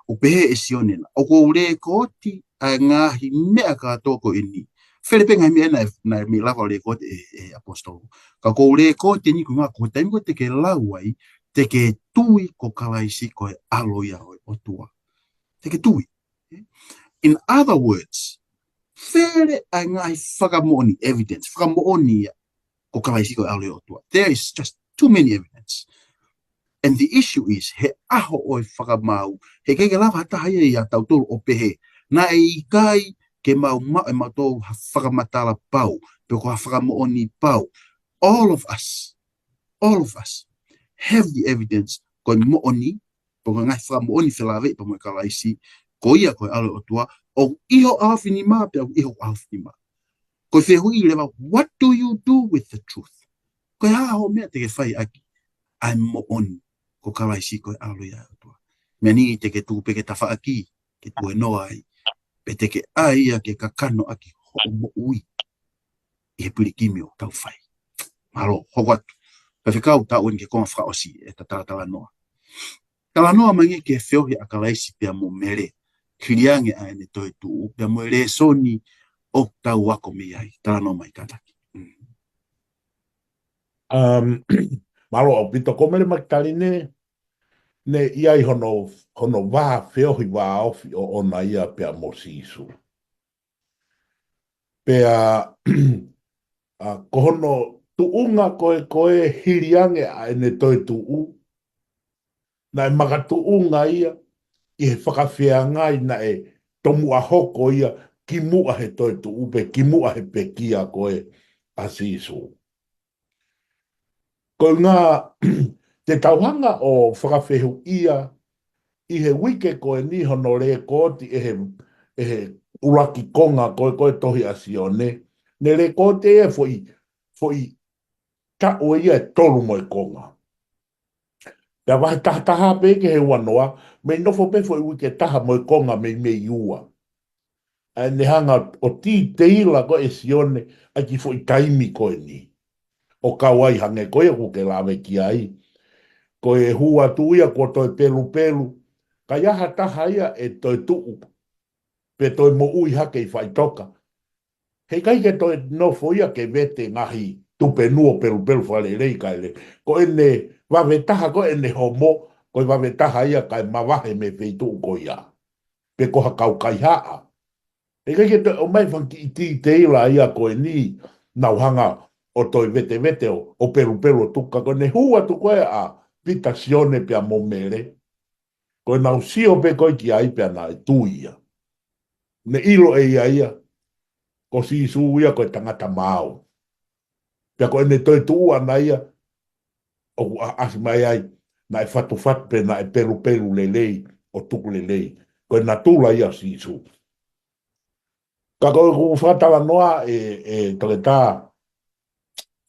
ʻO pehē ʻe Sione na, ʻoku ou lēkooti ʻa e ngaahi meʻa kātoa ko eni. Fele pē ngaahi meʻa naʻe, naʻe mei lava ʻo lēkooti ʻe, ʻe ʻapositolo. Ka ʻoku ou lēkooti eni ko e ʻuhinga ko e taimi ko ē te ke lau ai, te ke tui ko Kalaisi ko e ʻAlo ia ʻo e ʻOtua. Te ke tui. In other words, fele ʻa e ngaahi fakamoʻoni, evidence, fakamoʻoni ia ko Kalaisi ko e ʻAlo ia ʻo e ʻOtua. There is just too many evidence. And the issue is, he ʻaho ʻo e fakamaau, heʻikai ke lava ha taha ia ʻia tautolu ʻo pehē, naʻe ʻikai ke mau maʻu ʻe mautolu ha fakamatala pau, pe ko ha fakamoʻoni pau. All of us, all of us have the evidence, ko e moʻoni, pe ko e ngaahi fakamoʻoni felāveʻi pea mo e Kalaisi, ko ia ko e ʻAlo ia ʻo e ʻOtua, ʻoku ʻi ho ʻaofinima, pea ʻoku ʻi hoku ʻaofinima. Ko e fehuʻi leva, what do you do with the truth? Ko e hā hoʻo meʻa te ke fai ʻaki ʻa e moʻoni ko Kalaisi ko e ʻAlo ia ʻo e ʻOtua? Meʻa ni te ke tuku pē ke tafaʻaki, ke tuenoa ai, pe te ke ʻai ia ke kakano ʻaki hoʻo moʻui ʻi he pilikimi ʻoku tau fai. Mālō, hoko atu. Faifekau, tau eni ki he konga fakaʻosi ʻeta talatalanoa. Talanoa mai angē ki he feohi ʻa Kalaisi pea mo Mele, hili ange ʻa ʻene toetuʻu, pea mo e lēsoni ʻoku tau ako mei ai. Talanoa mai kātaki. Mm. Um, mālō ʻaupito, ko Mele Makitaline, ne ʻi ai hono, hono vā feohi vāofi ʻoʻona ia pea mo Sīsū. Pea, ʻa, ko hono tuʻunga ko ē, ko e hili ange ʻa ʻene toetuʻu, naʻe makatuʻunga ia ʻi he fakafeangai naʻe tomuʻa hoko ia kimuʻa he toetuʻu pe kimuʻa he pekia ko ē ʻa Sīsū. Ko e ʻuhinga te tau hanga ʻo fakafehuʻia ʻi he uike ko eni hono lēkooti ʻe he, ʻe he ʻuluaki konga ko ē, ko e tohi ʻa Sione. Ne lēkooti ʻe he foʻi, foʻi taʻu ia ʻe tolu mo e konga. Pea vahe taha taha pē ki he ua noa, mei nofo pē foʻi uike ʻe taha mo e konga mei, mei ua. ʻA ʻene hanga ʻo tīteila ko ē ʻe Sione ʻa e kiʻi foʻi taimi ko eni. ʻO kau ai hangē ko ia ʻoku ke lave ki ai. Ko e hū atu ia kuo toe pelupelu. Ka ʻi ai ha taha ia ʻe toe tuʻu, pe toe moʻui hake ʻi faʻitoka, heʻikai ke toe nofo ia ke vete ngaahi tupe nuo pelupelu fakalelei kae lei. Ko ʻene vave taha ko ē ʻene homo, ko e vave taha ia kae mavahe mei he feituʻu ko ia. Pe ko ha kau kaihaʻa. Heʻikai ke toe ʻomai fanga kiʻi tīteila ia ko eni, nau hanga ʻo toe vetevete ʻo, ʻo pelupelu ʻo tuka. Ko ʻene hū atu ko ē ʻa Pita, Sione pea mo Mele, ko ʻenau sio pē ko ē ki ai pea naʻe tui ia. Ne ʻilo ʻe ia ia, ko Sīsū ia ko e tangata maau. Pea ko ʻene toetuʻu ʻana ia, ʻoku ʻa-, ʻasi mai ai, naʻe fatufatu pe naʻe pelupelu lelei, ʻo tuku lelei. Ko e natula ia ʻo Sīsū. Ka ko ʻeku fakatalanoa ē, ē Toketā,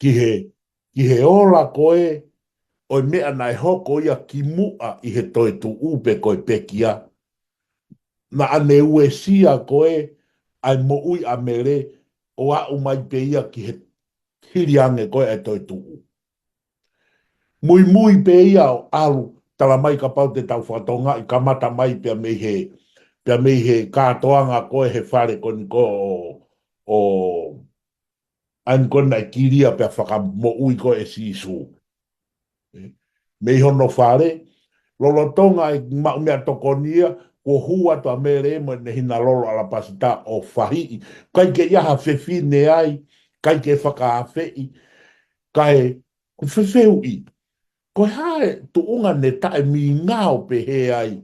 ki he, ki he ola ko ē ʻo e meʻa naʻe hoko ia kimuʻa ʻi he toetuʻu pe ko e pekia. Naʻa ne uesia ko ē ʻa e moʻui ʻa Mele ʻo aʻu mai pē ia ki he hili ange ko ē ʻa e toetuʻu. Muimui pē ia ʻo ʻalu, tala mai kapau te tau fakatokangaʻi, kamata mai pea mei he, pea mei he kātoanga ko ē he fale ko eni ko ē ʻo, ʻo ʻa eni ko ē naʻe kilia pea fakamoʻui ko ē ʻe Sīsū. Mei hono fale, lolotonga e maʻu meʻatokoni ia, kuo hū atu ʻa Mele mo ʻene hina lolo ʻalapasita ʻo fahiʻi. ʻIkai ke ʻi ai ha fefine ai, ʻikai ke fakaafeʻi, kae ʻoku fefeuʻi. Ko e hā e tuʻunga ne taʻemingao pehē ai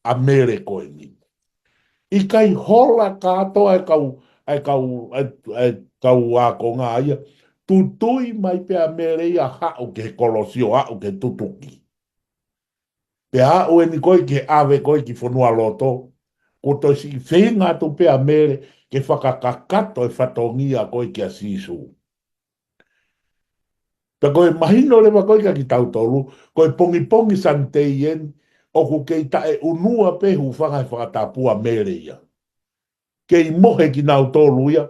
ʻa Mele ko eni? ʻIkai hola kātoa e kau, e kau, e, e kau ākonga ia, tutui mai pē ʻa Mele ia haʻu ki he kolosi ʻo aʻu ki he tutuki. Pea aʻu eni ko ē ki he ʻave ko ē ki fonualoto, kuo toe siʻi feinga atu pē ʻa Mele ke fakakakato e fatongia ko ē kia Sīsū. Pea ko e mahino leva ko ē kia kitautolu, ko e pongipongi Sunday eni, ʻoku kei taʻeʻunua pē hūfanga he fakatapu ʻa Mele ia. Kei mohe kinautolu ia,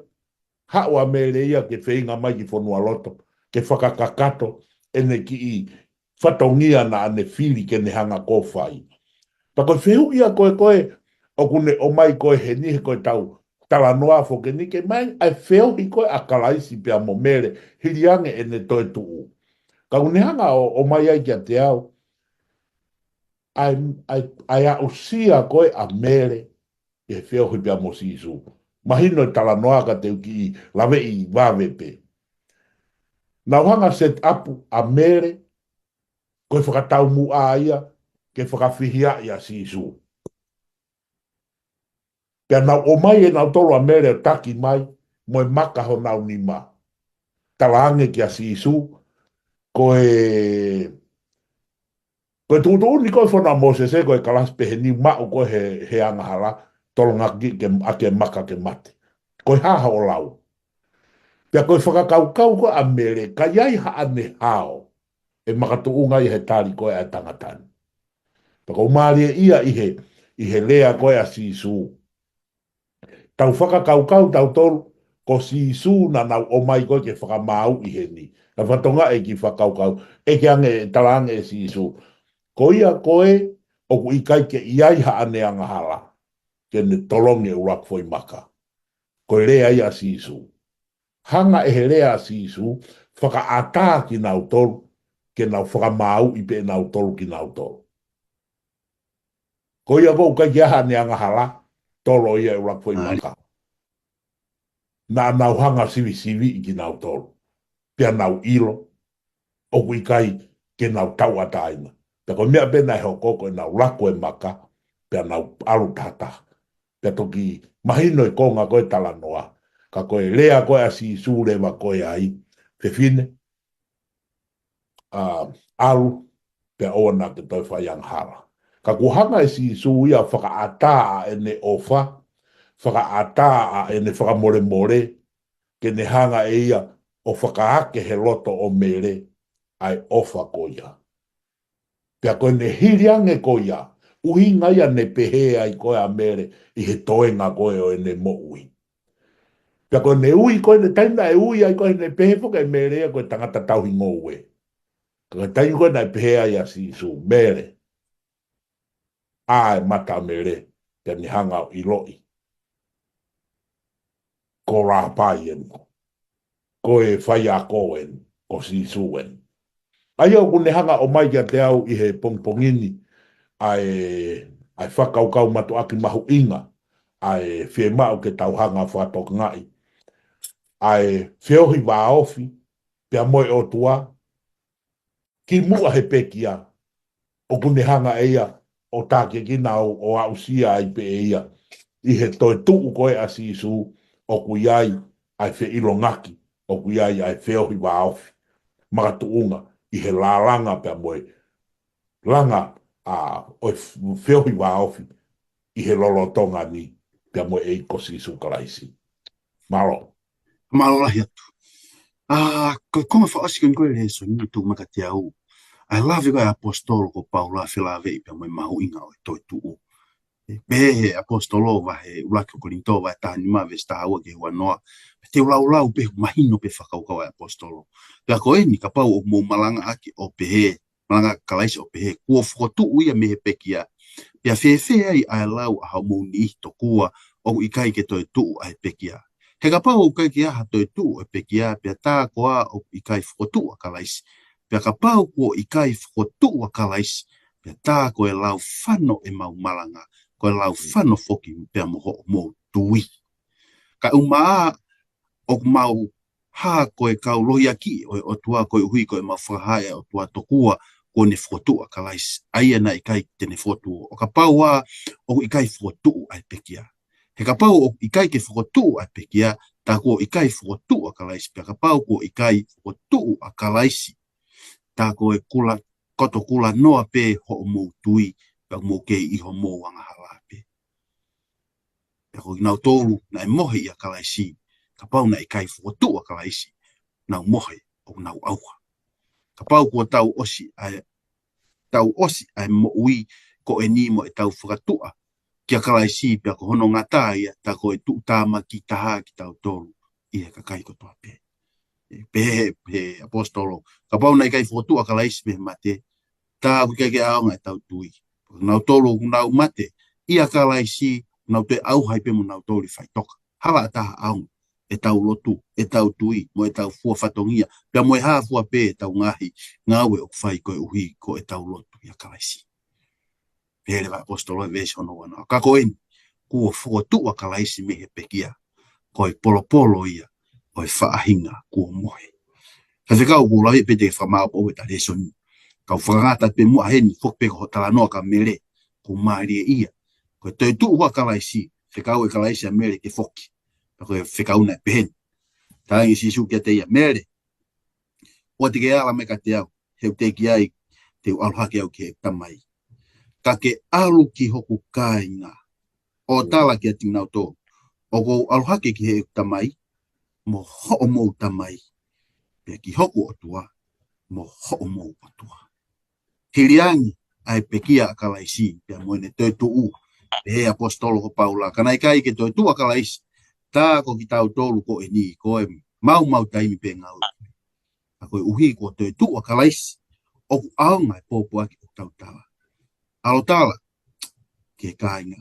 haʻu ʻa Mele ia ke feinga mai ki fonualoto, ke fakakakato ʻene kiʻi fatongia naʻa ne fili ke ne hanga ʻo fai. Pea ko e fehuʻi ia ko ē ko ē ʻoku ne ʻomai ko ē heni he ko ʻetau talanoa foki eni ke ʻomai ʻa e feohi ko ē ʻa Kalaisi pea mo Mele hili ange ʻene toetuʻu. Ka ʻoku ne hanga ʻo, ʻomai ai kiate au ʻa e, ʻa e, ʻa e aʻusia ko ē ʻa Mele ʻi he feohi pea mo Sīsū. Mahino e talanoa ka te u kiʻi laveʻi vave pē. Naʻu hanga ʻo set up ʻa Mele ko e fakataumuʻa ia ke fakafihiaʻi ʻa Sīsū. Pea nau ʻomai ʻe nautolu ʻa Mele ʻo taki mai mo e maka honau nima. Talaange kia Sīsū, ko e, ko e tuʻutuʻuni ko ē fono ʻa Mōsese ko e kalasi pehē ni maʻu ko ē he, he angahala, tolongaki ke, ʻaki e maka ke mate. Ko e hā hoʻo lau? Pea ko e fakakaukau ko ē ʻa Mele, ka ʻi ai haʻane hao ʻe makatuʻunga ia he tali ko ē ʻa e tangata ni. Pea ʻoku mālie ia ʻi he, ʻi he lea ko ē ʻa Sīsū. Tau fakakaukau tautolu, ko Sīsū naʻa nau ʻomai ko ē ke fakamaauʻi heni. Ka fatongia e kiʻi fakakaukau, ʻeke ange, talaange ʻe Sīsū. Ko ia ko ē ʻoku ʻikai ke ʻi ai haʻane angahala ke ne tolongi e ʻuluaki foʻi maka. Ko e lea ia ʻa Sīsū. Hanga ʻe he lea ʻa Sīsū, fakaʻatā kinautolu, ke nau fakamaauʻi pē nautolu kinautolu. Ko ia ko ē ʻoku ʻikai ke ʻi ai haʻane angahala, tolo ia e ʻuluaki foʻi maka. Naʻa nau hanga ʻo sivisiviʻi kinautolu. Pea nau ʻilo, ʻoku ʻikai ke nau tauʻatāina. Pea ko e meʻa pē naʻe hoko ko ʻenau laku e maka, pea nau ʻalu tahataha. Pea toki mahino e konga ko ē talanoa. Ka ko e lea ko ē ʻa Sīsū leva ko ē ai, fefine, ʻa, ʻalu, pea ʻoua naʻa ke toe fai angahala. Ka kuo hanga ʻe Sīsū ia ʻo fakaʻatā ʻa ʻene ʻofa, fakaʻatā ʻa ʻene fakamolemole, ke ne hanga ʻe ia ʻo fakaake he loto ʻo Mele ʻa e ʻofa ko ia. Pea ko ʻene hili ange ko ia, ʻuhinga ia ne pehē ai ko ē ʻa Mele ʻi he toenga ko ē ʻo ʻene moʻui. Pea ko ʻene ui ko ē, ʻene taimi naʻe ui ai ko ē ʻene pehē foki ʻe Mele ia ko e tangata tauhi ngoue. Ka ko e taimi ko ē naʻe pehē ai ʻa Sīsū, Mele, ʻā e mata Mele, pea ne hanga ʻo ʻiloʻi ko Lāpai eni, ko e faiako eni, ko Sīsū eni. ʻA ia ʻoku ne hanga ʻo ʻomai kiate au ʻi he pongipongi ni, ʻa e, ʻa e fakakaukau mātuʻaki mahuʻinga, ʻa e fiemaʻu ke tau hanga ʻo fakatokangaʻi, ʻa e feohi vāofi, pea mo e ʻOtua, kimuʻa he pekia, ʻoku ne hanga ʻe ia ʻo tākiekina ʻo, ʻo aʻusia ai pē ʻe ia. ʻI he toetuʻu ko ē ʻa Sīsū, ʻoku ʻi ai ʻa e feʻilongaki, ʻoku ʻi ai ʻa e feohi vāofi, makatuʻunga ʻi he lālanga pea mo e langa ʻa, ʻo e f-, feohi vāofi ʻi he lolotonga ni pea mo e ʻEiki ko Sīsū Kalaisi. Mālō. Mālō lahi atu. ʻA, ko e konga fakaʻosi ko eni ko e lēsoni ni tuʻu mai kiate au. ʻA e lave ko ē ʻa e ʻaposetolo ko Paula felāveʻi pea mo e mahuʻinga ʻo e toetuʻu. ʻE, pehē he ʻaposetolo vahe ʻuluaki ʻo Kolinitō vahe taha nima veesi taha ua ki he ua noa. Te u laulau pē ʻoku mahino pē fakakaukau ʻa e ʻaposetolo. Pea ko eni kapau ʻoku mou malangaʻaki ʻo pehē, malanga Kalaisi ʻo pehē, kuo fokotuʻu ia mei he pekia. Pea fēfē ai ʻa e lau ʻa hoʻomou niʻihi tokua ʻoku ʻikai ke toetuʻu ʻa e pekia. He kapau ʻoku ʻikai ke ʻi ai ha toetuʻu ʻa e pekia, pea tā koā ʻoku ʻikai fokotuʻu ʻa Kalaisi. Pea kapau kuo ʻikai fokotuʻu ʻa Kalaisi, pea tā ko e laufano ʻemau malanga, ko e laufano foki pea mo hoʻomou tui. Kaeʻumaʻā ʻoku mau hā ko e kau lohiakiʻi ʻo e ʻOtua koeʻuhi ko ʻemau fakahā ʻe he ʻOtua tokua kuo ne fokotuʻu ʻa Kalaisi, ʻa ia naʻe ʻikai te ne fokotuʻu. ʻO kapau ā ʻoku ʻikai fokotuʻu ʻa e pekia. He kapau ʻoku ʻikai ke fokotuʻu ʻa e pekia, tā kuo ʻikai fokotuʻu ʻa Kalaisi, pea kapau kuo ʻikai fokotuʻu ʻa Kalaisi, tā ko e kula, koto kula noa pē hoʻomou tui, pea mou kei ʻi homou angahala pē. Pea ko kinautolu naʻe mohe ʻia Kalaisi, kapau naʻe ʻikai fokotuʻu ʻa Kalaisi, nau mohe ʻoku nau ʻauha. Kapau kuo tau ʻosi ʻa e, tau ʻosi ʻa e moʻui ko eni mo ʻetau fakatuʻa kia Kalaisi, pea ko hono ngata ia, tā ko e tuʻutāmaki taha kitautolu ʻi he kakai kotoa pē. ʻE, pehē he, he ʻaposetolo, kapau naʻe ʻikai fokotuʻu ʻa Kalaisi mei he mate, tā ʻoku ʻikai ke ʻaonga ʻetau tui. Nautolu ʻoku nau mate ʻia Kalaisi, nau toe ʻauha ai pē mo nautolu ʻi faʻitoka. Hala ʻatā ha ʻaonga ʻetau lotu, ʻetau tui, mo ʻetau fua fatongia, pea mo e hā fua pē ʻetau ngaahi ngāue ʻoku fai koeʻuhi ko ʻetau lotu ʻia Kalaisi. Pehē leva ʻaposetolo he veesi hono uanoa: Ka ko eni, kuo fokotuʻu ʻa Kalaisi mei he pekia, ko e polopolo ia ʻo e faʻahinga kuo mohe. Faifekau, ʻoku ou lave pē ke fakamāʻopoʻopo ʻeta lēsoni. Kau fakangata pē muʻa heni, foki pē ko hoʻo talanoa kia Mele, ʻoku mālie ia. Ko e toetuʻu ʻa Kalaisi, fekau ʻe Kalaisi ʻa Mele ke foki. Pea ko e fekau naʻe pehē ni. Talaange ʻe Sīsū kiate ia, Mele, ʻoua te ke ala mai kiate au, he ʻoku teʻeki ai te u ʻalu hake au ki heʻeku Tamai. Ka ke ʻalu ki hoku kāinga, ʻo tala kiate kinautolu, ʻoku ou ʻalu hake ki heʻeku Tamai, mo hoʻomou Tamai, pea ki hoku ʻOtua, mo hoʻomou ʻOtua. Hili ange ʻa e pekia ʻa Kalaisi, pea mo ʻene toetuʻu, pehē ʻaposetolo ko Paula, ka naʻe ʻikai ke toetuʻu ʻa Kalaisi, tā ko kitautolu ko eni, ko e maumau taimi pē ngāue. Ka koeʻuhi kuo toetuʻu ʻa Kalaisi, ʻoku ʻaonga e pōpoaki ʻoku tau tala. ʻAlu ʻo tala ki he kāinga,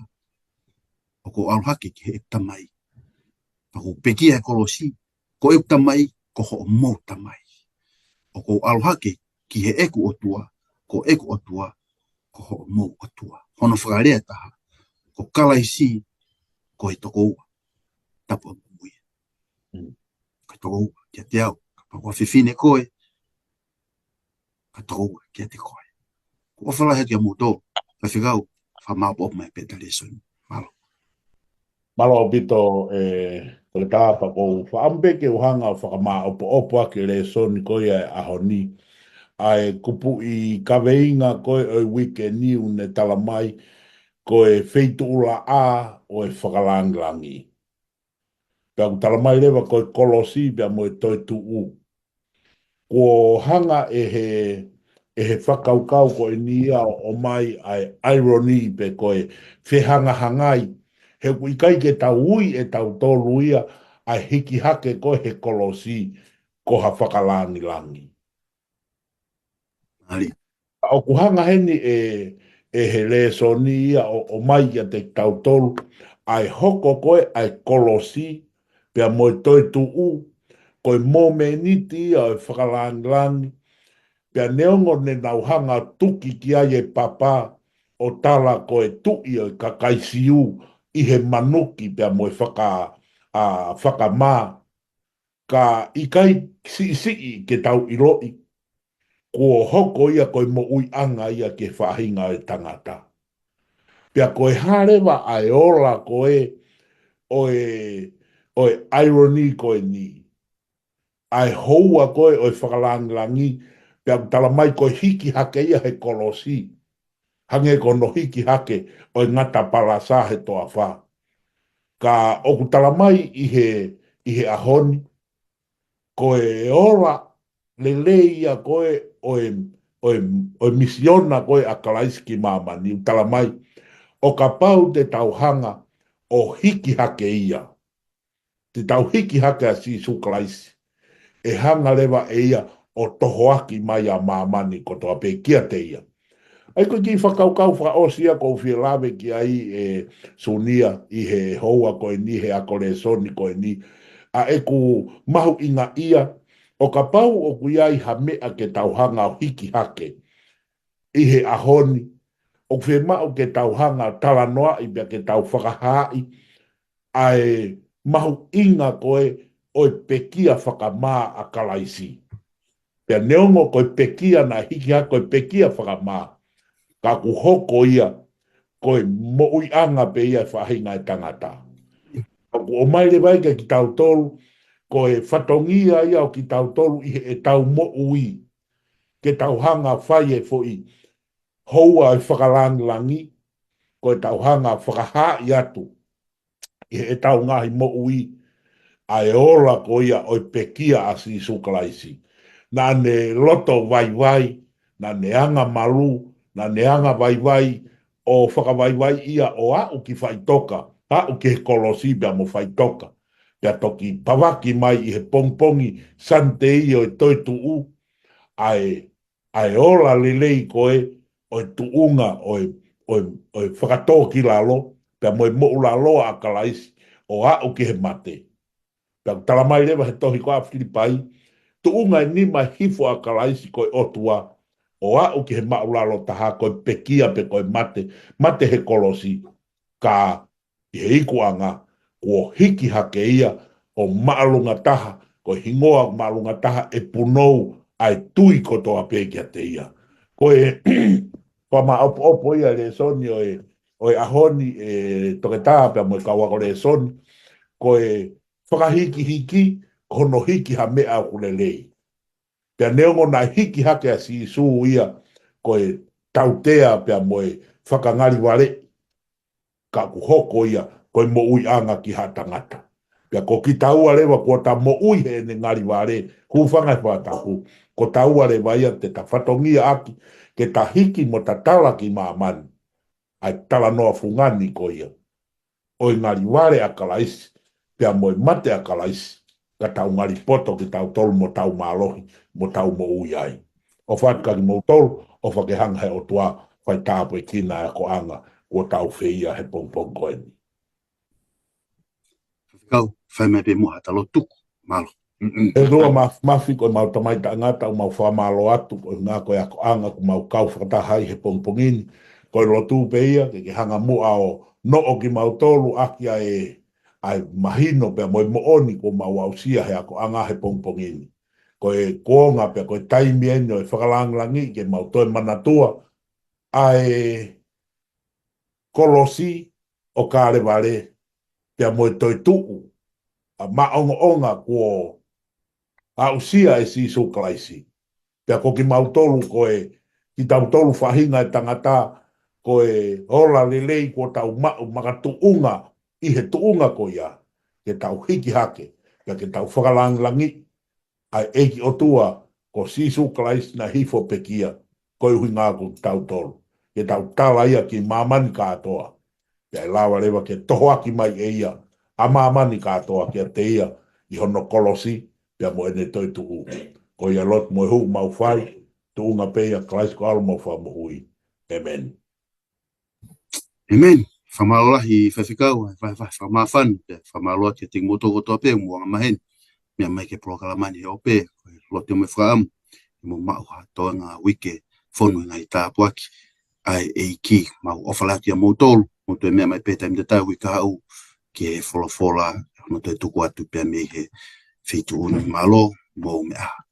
ʻoku ou ʻalu hake ki heʻeku Tamai. Pea ʻoku ou pekia he kolosi, ko ʻeku Tamai, ko hoʻomou Tamai. ʻOku ou ʻalu hake ki heʻeku ʻOtua, ko ʻeku ʻOtua, ko hoʻomou ʻOtua. Hono fakalea ʻe taha, ko Kalaisi, ko e tokoua. Tapu ʻa mui. Mm. Ko e tokoua kiate au, kapau ko ha fefine koe, ka tokoua kiate koe. Ko e ʻofa lahi atu kiate kimoutolu, faifekau, fakamāʻopoʻopo mai pē ʻeta lēsoni. Mālō. Mālō ʻaupito, ē, Koleta, pea ʻoku ou fakaʻamu pē ke u hanga ʻo fakamāʻopoʻopo ʻaki e lēsoni ko ia e ʻaho ni. ʻA e kupuʻi kaveinga ko ē ʻo e uike ni ʻoku ne tala mai, ko e feituʻulaʻā ʻo e fakalāngilangi. Pea ʻoku tala mai leva ko e kolosi pea mo e toetuʻu. Kuo hanga ʻe he, ʻe he fakakaukau ko eni ia ʻo ʻomai ʻa e irony pe ko e fehangahangai. He ʻoku ʻikai ke tau ui ʻe tautolu ia ʻa e hiki hake ko ē he kolosi ko ha fakalāngilangi. Mālie. ʻOku hanga heni ʻe, ʻe he lēsoni ia ʻo, ʻomai kiate kitautolu, ʻa e hoko ko ē ʻa e kolosi, pea mo e toetuʻu, ko e momeniti ia ʻo e fakalāngilangi, pea neongo ne nau hanga tuki ki ai e papa, ʻo tala ko e tuʻi ʻo e kakai Siu ʻi he manuki pea mo e faka-, ʻa, fakamā, ka ʻikai siʻisiʻi ke tau ʻiloʻi, kuo hoko ia ko e moʻuiʻanga ia ki he faʻahinga ʻo e tangata. Pea ko e hā leva ʻa e ola ko ē ʻo e, ʻo e irony ko eni. ʻA e houa ko ē ʻo e fakalāngilangi, pea ʻoku tala mai ko e hiki hake ia he kolosi. Hangē ko hono hiki hake ʻo e ngata palasa he toafa. Ka ʻoku tala mai ʻi he, ʻi he ʻaho ni, ko e ola lelei ia ko ē ʻo e, ʻo e, ʻo e misiona ko ē ʻa Kalaisi ki māmani, ʻoku tala mai, ʻo kapau te tau hanga ʻo hiki hake ia. Te tau hiki hake ʻa Sīsū Kalaisi, ʻe hanga leva ʻe ia ʻo tohoaki mai ʻa māmani kotoa pē kiate ia. ʻA ia ko e kiʻi fakakaukau fakaʻosi ia ʻoku ou fie lave ki ai, ē, Sunia, ʻi he houa ko eni, he ako lēsoni ko eni. ʻA ʻeku mahuʻingaʻia, ʻo kapau ʻoku ʻi ai ha meʻa ke tau hanga ʻo hiki hake ʻi he ʻaho ni, ʻoku fiemaʻu ke tau hanga ʻo talanoaʻi pea ke tau fakahaaʻi ʻa e mahuʻinga ko ē ʻo e pekia fakamā ʻa Kalaisi. Pea neongo ko e pekia naʻe hiki hake ko e pekia fakamā, ka ʻoku hoko ia ko e moʻuiʻanga pē ia e faʻahinga e tangata. ʻOku ʻomai leva ia kiate kitautolu, ko e fatongia ia ʻo kitautolu ʻi heʻetau moʻui, ke tau hanga fai e foʻi houa e fakalāngilangi, ko e tau hanga fakahaaʻi atu ʻi heʻetau ngaahi moʻui ʻa e ola ko ia ʻo e pekia ʻa Sīsū Kalaisi. Naʻa ne loto vaivai, naʻa ne anga malu, naʻa ne anga vaivai, ʻo fakavaivai ia ʻo aʻu ki faʻitoka, aʻu ki he kolosi pea mo faʻitoka. Pea toki pavaki mai ʻi he pongipongi Sunday ʻo e toetuʻu, ʻa e ʻa e ola lelei ko ē ʻo e tuʻunga ʻo e, ʻo e, ʻo e fakatōkilalo, pea mo e moʻulaloa ʻa Kalaisi, ʻo aʻu ki he mate. Pea ʻoku tala mai leva he tohi ko ē ʻa Filipai, tuʻunga ʻe nima hifo ʻa Kalaisi ko e ʻOtua, ʻo aʻu ki he maʻulalo taha ko e pekia pe ko e mate, mate he kolosi, ka ʻi he ikuʻanga, kuo hiki hake ia ʻo māʻolunga taha, ko e hingoa māʻolunga taha ʻe punou ʻa e tui kotoa pē kiate ia. Ko e, ko e maʻopoʻopo ia lēsoni ʻo e, ʻo e ʻaho ni ʻe Toketā pea mo e kau ako lēsoni, ko e fakahikihiki, ko hono hiki ha meʻa ʻoku lelei. Pea neongo naʻe hiki hake ʻa Sīsū ia ko e tautea pea mo e fakangalivale, ka ʻoku hoko ia ko e moʻuiʻanga ki ha tangata. Pea ko kitaua leva kuo ta moʻui heʻene ngalivale, hūfanga he fakatapu, ko taua leva ia te ta fatongia ʻaki, ke ta hiki mo ta tala ki māmani ʻa e talanoa fungani ko ia ʻo e ngalivale ʻa Kalaisi, pea mo e mate ʻa Kalaisi, ka tau ngali poto kitautolu mo tau mālohi, mo tau moʻui ai. ʻOfa atu kia kimoutolu, ʻofa ke hanga he ʻOtua, fai tāpuekina ʻa e akoʻanga, kuo tau feia he pongipongi ko eni. Faifekau, fai mai pē muʻa ha tala tuku, mālō. Mm-mm. ʻE ʻOtua Mā-, Māfimafi ko e mau Tamai taʻengata, ʻoku mau fakamālō atu, ko e ngaahi ko e akoʻanga, ʻoku mau kau fakataha ai he pongipongi ni. Ko e lotu pē ia, ke ke hanga muʻa ʻo noʻo kimautolu ʻaki ʻa e, ʻa e mahino pea mo e moʻoni kuo mau aʻusia he akoʻanga he pongipongi ni. Ko e kuonga pea ko e taimi eni ʻo e fakalāngilangi ke mau toe manatua ʻa e kolosi ʻo Kalevale, pea mo e toetuʻu, ʻa e maʻongoʻonga kuo aʻusia ʻe Sīsū Kalaisi. Pea ko kimautolu ko e, kitautolu faʻahinga ʻo e tangata, ko e ola lelei kuo tau maʻu makatuʻunga ʻi he tuʻunga ko ia, ke tau hiki hake, pea ke tau fakalāngilangi ʻa e ʻEiki ʻOtua, ko Sīsū Kalaisi naʻe hifo pekia, ko e ʻuhinga ko kitautolu. Ke tau tala ia ki māmani kātoa. Pea ʻe lava leva ke tohoaki mai ʻe ia ʻa māmani kātoa kiate ia ʻi hono kolosi, pea mo ʻene toetuʻu. Ko ia lotu mo e hū ʻoku mau fai, tuʻunga pē ʻia Kalaisi ko homau Fakamoʻui. ʻĒmeni. ʻĒmeni. Fakamālō lahi Faifekau, ʻa e vahevahe fakamāfana, pea fakamālō atu kiate kimoutolu kotoa pē ʻoku mou angamaheni, meʻa mai ki he polokalama ni he ope, ko e lotu mo e fakaʻamu, ke mou maʻu ha toenga uike fonu he ngaahi tāpuaki ʻa e ʻEiki. Mau ʻofa lahi atu kimoutolu, mou toe meʻa mai pē taimi tatau ʻi he kahaʻu, ki he folofola, hono toe tuku atu pē mei he feituʻu ni. Mālō, mou meʻa ā.